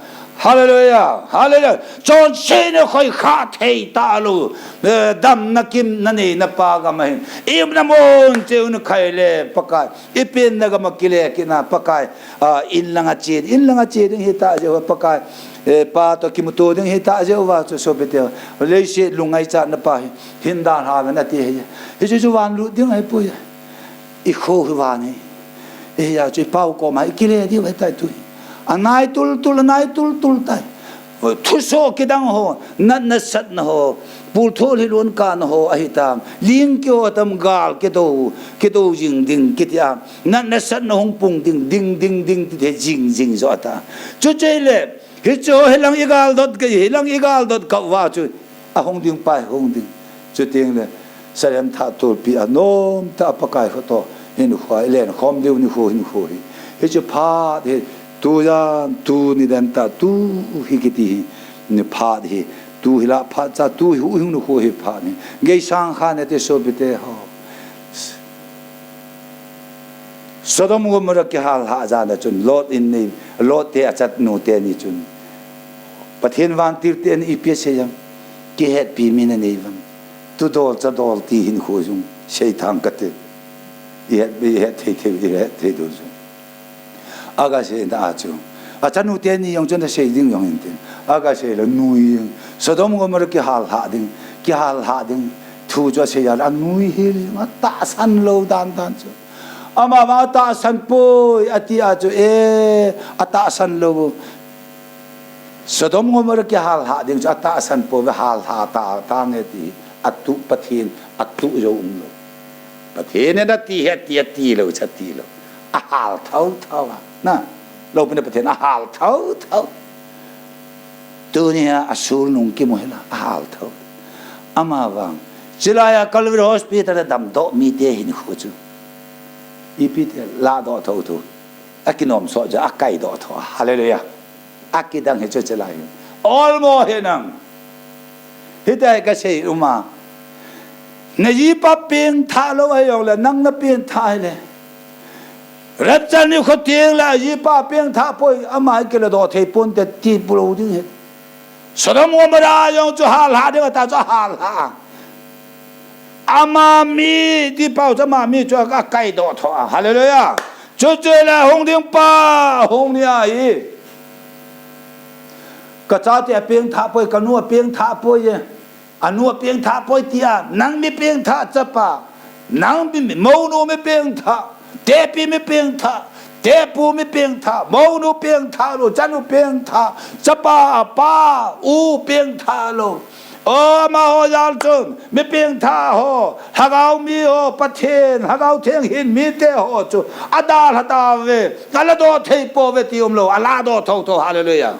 Hallelujah. Hallelujah. Chonsetna khoi kha thei talou. Eh, damna kim naneina pa gam ahin. Iumna mun cheh un khai le Pakai. Ipenna gam a kile kit na Pakai. Ah, in langa che, in langa che ding hita jeh uva Pakai. Eh, pa toh kimuto ding hita jeh uva chu sopi te. Leiset lungngaichatna pa hi. Hin dalha uvin ati ahi. Hichu chu van lut ding ahipoi. Ikho hi van ahi. Hijeh chun ipau koma ikile diu ahitai tu hi. Anai tultul, anai tultul tai. Thusoh kidang ho, natna satna ho, pulthol hilon kana ho ahitam. Ling kiho tam gal kido, kido jing ding kiti a. Natna satna hung pung ding, ding, ding, ding ti the jing, jing jo ata. Chuche le, hiche ho hilang igal dot kei, hilang igal dot kah uva chu. Ahung ding pa hi hung ding. Chuteng le, Salem thah tolpi a nomtah a Pakai kho toh hinkho a ilen khom diu nikho hinkho hi. Hichu phat hi, tujan, tuni dan tah, tu hi kiti hi, ni phat hi, tu hi lah phat cha, tu hi huhhing nikho hi phat hi. Geisang kha nate sopi te ho. Sodom Gomorrah kihal hah jana chun Lot in nei, Lot te achanu teni chun Pathen vantil ten ipi asei em? Kihetpi mi nanei uvem? Tudol chadol ti hinkho jong seithang kate. Ihet, ihet thei thei, ihet thei dol jong. Aga seina a chu. Achanu teni jong chun asei ding jong hin tin. Aga sei le nui jing. Sodom Gomorrah kihal hah ding, kihal hah ding. Thu chu asei a le anui hel jing, atahsan lou dan dan chu. Ama vang atahsan poi, ati a chu, e, atahsan lou. Sodom Gomorrah kihal hah ding chu atahsan poi, ve hal ha ta, tange ti, atu Pathen, atu jo um lou. Pathen in ati hi ati, ati lou, cha ti lou. Ahal thou thou a, na. Loupina Pathen ahal thou thou. Tuni a asul nung kimu hila, ahal thou. Ama vang. Chulai a Calvary Hospital a damdoh mite hinkho chu. Ipi ti la doh tho thu. Akinom so ja akai doh tho. Hallelujah. Akidang hi chu chelai. Olmo hi nang. Hitia hi kasei uma. Najipa pengthah lou ahi jongle, nang napengthah hile. Rapture ni kho teng le ajipa pengthah poi, ama hi kila doh thei ponte ti bulou ding hi. Sodom Gomorrah jong chu halha ding ata chu halha. Ama mi ti pau chu ama mi chu akai doh tho a. Hallelujah. Chuchu le hung ding pa, hung ni ahi. Kachate apengthah poi, kanu apengthah poi e. Anu apengthah poi tia, nang mi pengthah chapa, nang mi, mi, mounu mi pengthah, tepi mi pengthah, tepu mi pengthah, mounu pengthah lou, chanu pengthah, chapa, pa, u pengthah lou. O, amaho jal chun, mi pengthah ho, Lhagao mi ho, Pathen, Lhagao Theng hin mite ho chu, adalha tauve, ala doh thei pouve ti umlou, ala doh thotho, hallelujah.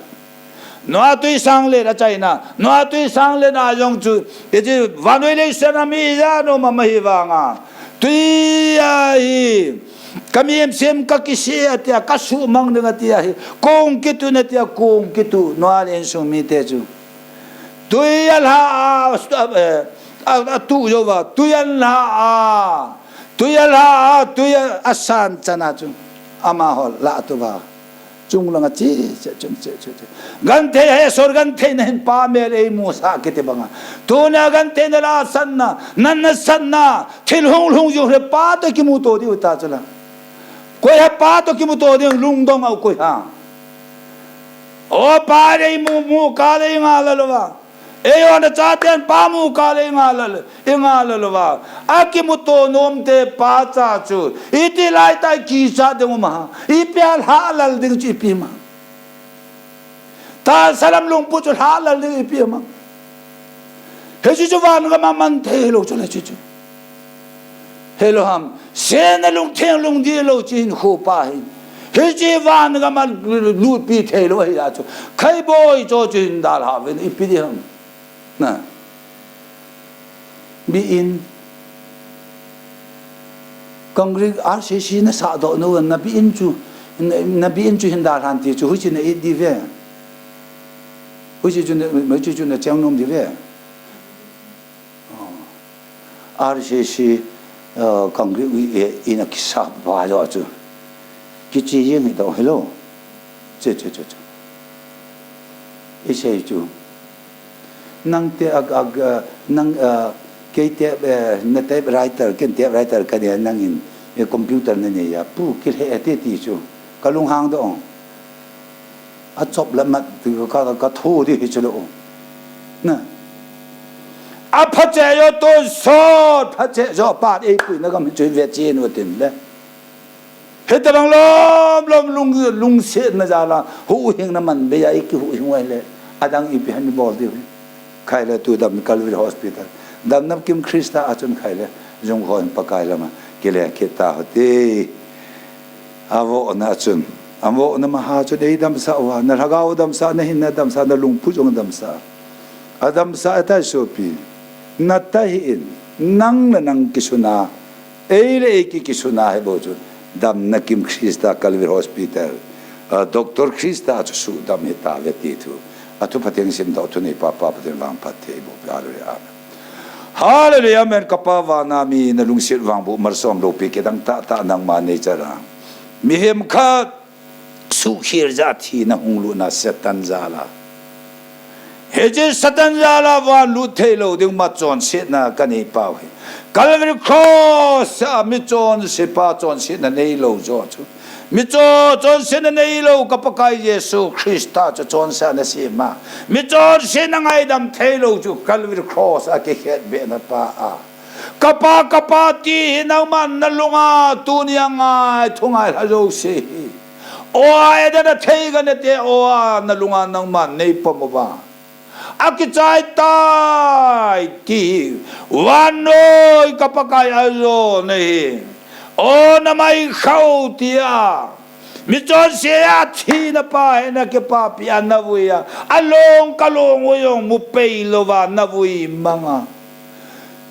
Noah tui sanglet achaina, Noah tui sanglet a jong chu, iti vannoi leiset a mi ijat um am ahi vanga. Tui a hi, kamihem sem kakisih atia, kasuhmang ding atia hi, kong kitun atia, kong kitu, Noah le insung mite chu. Tui alha a, eh, a, atuh jouva, tui alha a, tui alha a, tui a, asan chana chu. Amaho lah tuva. Chunglanga che, che, chung che, che, che. Genthei hesot genthei na hin pa mel eimusah kiti banga. Tuna genthei na lahsanna, natna satna, thil hunglhung jong hi pa toh kimuto diu ta chula. Koi ham pa toh kimuto ding lungdong a koi ham. O pa le eimu, mu kah le einga lel uva. Eiho nachaten pa mu kah le einga lel, einga lel uva. Akimuto nomte pa cha chu. Iti laitah a kicha ding um ham. Ipi a lhalel ding chu ipi ham. Tahsa lam lungput chu lhalel ding ipi ham. Hichu chu van gam a man thei lou chu le chu chu. Hello ham. Sena lungtheng lungdih lou chu hin khopa hin. Hichu van gam a lutpi thei lou ahi a chu. Khaiboi cho chu hin dalha uvin ipi di ham. Na. Bi in. Kangri R C C nasah doh nau, nabi in chu, na, nabi in chu hin dalhan ti chu, huchi na it diu ve. Huchi chu na, huchi chu nacheng nom diu ve. Oh. R C C, uh, Kangri u e, in akisah pa jo chu. Kichi jeng hi doh hello. Che, che, che, che. Isei chu. Nang te ag, ag, eh, nang, eh, kei te, eh, na typewriter, ken typewriter kane nangin, eh, computer nanei a, pu, kilheh e te ti chu. Kalunghang doh. Achop le mat, ka, ka, katho di hi chu lou. Na. Aphache jo tonsot, phache jo pat, eipui na gam hi chu ve chen u tin le. Hitabang lom lom lung, lungsetna jal a, huhhingna man bei a, iki huhhing u ahile, adang ipi ham ibol diu. Khai le tu dam Calvary Hospital. Damna kim Christa a chun khai le, jung hon Pakai lama, kile kit ta hite. Avohna chun, avohna maha chun, eidamsah uva, na lhagao damsah, na hinna damsah, na lungput jong damsah. Adamsah ahitai sopi. Natah hih in, nang le nang kisun a, Ei le ei ki, kisun a hi bou chu, damna kim Christa Calvary Hospital, ah, Doctor Christa chu sudam hita ve ti thu. Athu Pathen simdoh thuneipa Pa Pathen vangphat thei bou. Hallelujah, amen. Hallelujah, amen. Ka Pa vana mi na lungset vang bou malsom loupi kidang tahtah nangma nei chara. Mihem khat Suhkhel jeh a thina hung lutna Satan jal a. Hiche Satan jal a van lut thei lou ding ma chonsetna ka nei pau hi. Calvary Cross a mi chonse pa chonsetna nei lou jo chu. Mi cho, chonsetna nei lou ka Pakai Jesu Christa chu chonse a na sem a. Mi chonsetna ngaidam thei lou chu Calvary Cross a kikhetbehna pa a. Ka Pa, ka Pa ti hi nangman na lunga tunia ngai, thu ngai lha jouse hi. Aw a, Eden a thei ganhite, aw a, na lunga nangman nei pom uva. A kichai tai ti hi. Vannoi ka Pakai a jo na hi. Aw na mai khau tia. Mi chonse a thina pa hi na kipapi a na vui a. A long ka long u jong mu pei louva na vui manga.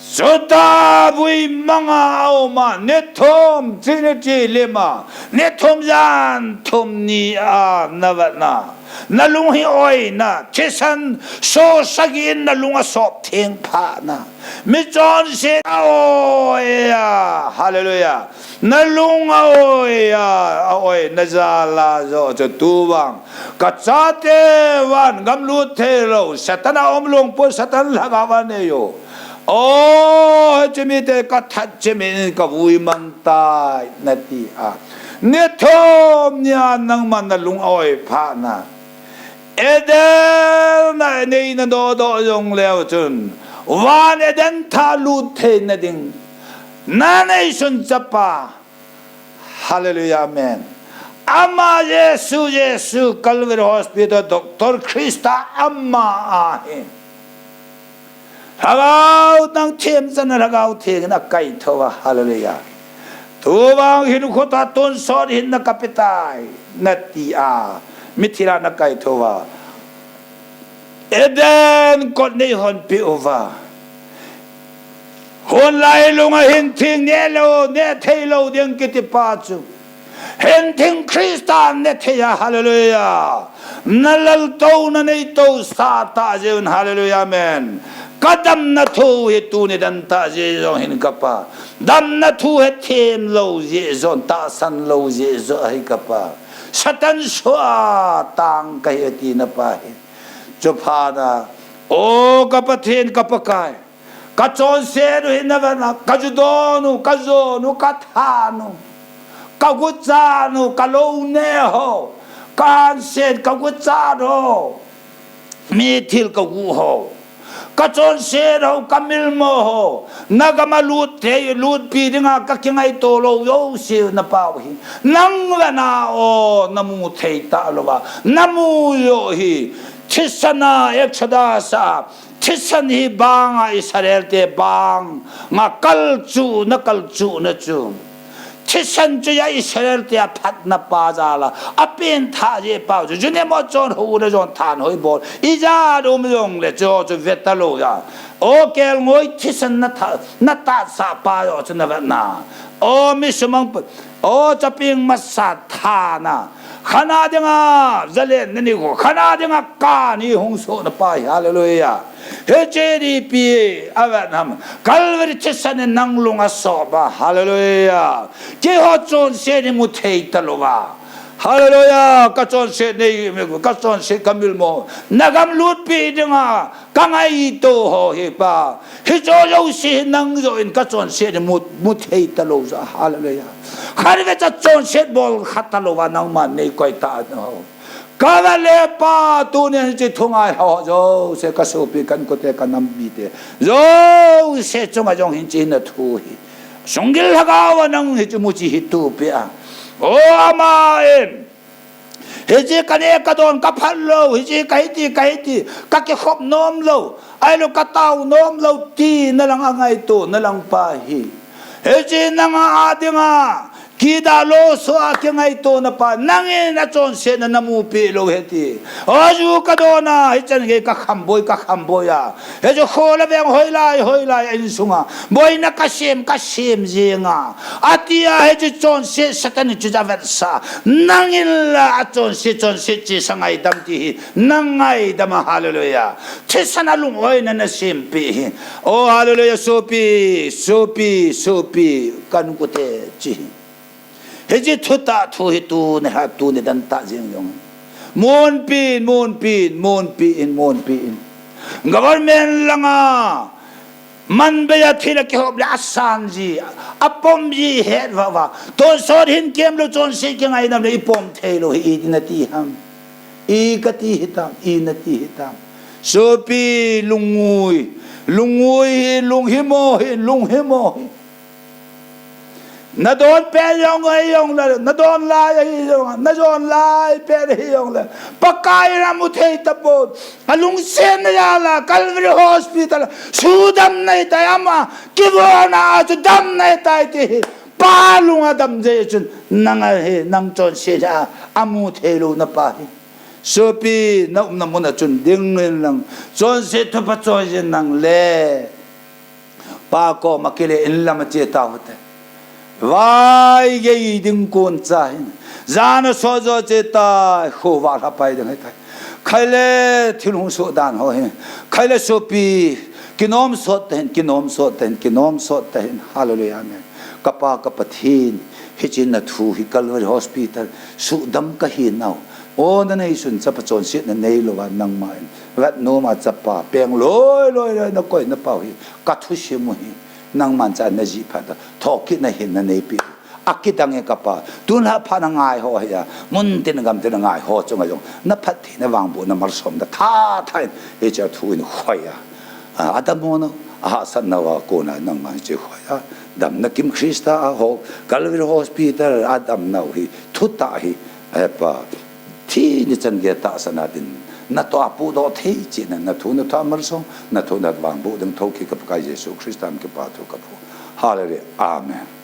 Chuta vui manga a um a, ni thum, Trinity lim a, ni thum jan thum ni a na vetna, na lung hi oina, thisan so sagi in na lung a sop theng phat na, mi chonse a oi a, hallelujah. Na lung a oi a, a oi na jal a jo chu tu vang. Ka chate van gam lut thei lou, Satan a um lung pu, Satan lhagao va nei u. O, hiche mite ka that chim in ka vui mang tai, na ti a. Ni thum ni a nangma na lung a oi phat na. Eden a nei na doh doh jong leu chun, van Eden tha lut thei na ding. Na neisun chapa. Hallelujah, amen. Ama Jesu, Jesu, Calvary Hospital, Doctor Christa ama ahi. Lhagao nang thiem chan a Lhagao Theng in a kaithou a, hallelujah. Tu vang hin khut a tonsot hin na kape tai, na ti a, mithi la na kaithou a. Eden kot nei hon pe uva. Hon lai lung a hin thing ne lou, ne thei lou ding kiti pa chu. Hin thing Christa ne thei a, hallelujah. Na laltou, na neitou sa ta jeh un, hallelujah, amen. Ka damna thu hi tuni dan ta jeh jong hin kapa. Damna thu hi thiem lou jeh jong, tahsan lou jeh jong ahi kapa. Satan sua tang kahi tina pa hi. Chuphat a, o ka Pathen, ka Pakai, ka chonset u hi na vetna, ka ju don u, ka jon u, ka than u, ka guchat u, ka lou ne ho, ka hanset, ka guchat ho, mi thil ka guh ho, ka chonset ho, ka milmo ho, na gam a lut thei, lutpi dinga ka kingaito lou jouse na pau hi. Nang vetna o, na mu thei ta lou va, na mu jo hi. Thisan a Exodus a, thisan hi bang a Israel te bang a kalchuh na, kalchuh na chu. Thisan chu a Israel te a phatna pa jal a, a pengthah jeh pa chu. June mo chon ho na jong thanhoi bol. Ijat um jong le chu chu ve ta lou ja. O kelngoi thisan na tha, na tahsa pa jo chu na vetna. O mi sumang pa, o chapang masa tha na. Khat na dinga, jalen na ni ko. Khat na dinga ka ni hung so na pa hi, hallelujah. Hiche ni pi a vetna ham. Calvary thisan in nang lung a sop a, hallelujah. Keiho chonset ni mu thei ta lou va. Hallelujah. Ka chonset nei, ka chonset ka milmo. Na gam lutpi dinga, ka ngaito ho hi pa. Hicho jouse nang jo in ka chonset ni mu, mu thei ta lou ja, hallelujah. Khat ve cha chonset bol kha ta lou va nangma nei koi ta ho. Ka va le pa tuni hiche thu ngai ho jouse ka sopi ka inkote ka nampi te. Jouse chunga jong hiche na thu hi. Sunggil Lhagao a nang hiche mu chi hi tu pe a. O ama in. Hiche ka neh ka don ka phal lou, hiche ka hiti, ka hiti, ka kikhop nom lou, ahilou ka tao nom lou, ti na lang a ngaito na lang pa hi. Hiche nang a dinga, kida lou so a kingaito na pa, nangin a chonset na na mu pe lou hiti. O ju ka don a, hichan gei ka kham boi, ka kham boi a. Hichu kho le veng hoilai, hoilai a insunga. Boina kasem, kasem jenga. Atia hichu chonset Satan chu ja vetsah. Nangin la a chonset, chonset chesa ngaidam ti hi. Nang ngaidam a, hallelujah. Thisan a lung-oina na sempi hi. Oh, hallelujah, sopi, sopi, sopi. Kan kute chi hi. Hiche thutah thu hi tuni, ha, tuni dan tah jeng jong. Munpi in, munpi in, munpi in, munpi in. Government langa manbei a thil a kihop le a san ji, a pom ji het vah vah. Tonsot hin kem lou chonset kingaidam le i pom thei lou hi i na ti ham. I ka ti hitam, i na ti hitam. Sopi lungngui, lungngui hi, lunghimo hi, lunghimo hi. Na don pet jong ahi jong le, na don lai ahi jong, na don lai pet ahi jong le, Pakai in a mu thei tapon, a lungsetna jal a, Calvary Hospital, sudam nei tai ama, kivolna a chu dam nei tai ti hi, Pa lung a dam jeh chun, nang ahi, nang chonset a, a mu thei lou na pa hi. Sopi, na umna mun a chun ding in lang, chonset thupha choi jin nang le. Pa koma kile in lam a che tau te. Vai gei ding kon cha hin. Jan a so jo che ta, kho va lha pai ding hai tai. Khai le thil hung so dan ho hin. Khai le sopi, kinom sot ta hin, kinom sot ta hin, kinom sot ta hin. Hallelujah, amen. Ka Pa, ka Pathen, hichin na thu hi Calvary Hospital, sudam ka hi nau. O na nei sun chapa chonset na nei lo va nangma in. Vat nom a chapa, peng loi, loi, loi, na koi na pau hi. Ka thusim u hi. Nangman cha na ji phat ta. Thokit na hin na nei pi. A kidang e ka Pa. Tun ha pha na ngai ho hi a. Mun tin gam tin na ngai ho chunga jong. Na phat thei na vangboh na malsom na tha tha in. Hiche thu in khoi a. A, a dam mo na. A hahsat na va kona nangman hiche khoi a. Damna kim Christa a ho. Calvary Hospital a damna u hi. Thu ta hi. He Pa. Thi ni chan gei tahsan a din. Na to a pu do thei chi na, na thu na tha malsom, na thu na vangboh ding thokit ka Pakai Jesu Christa min kipa thu ka phu. Hallelujah. Amen.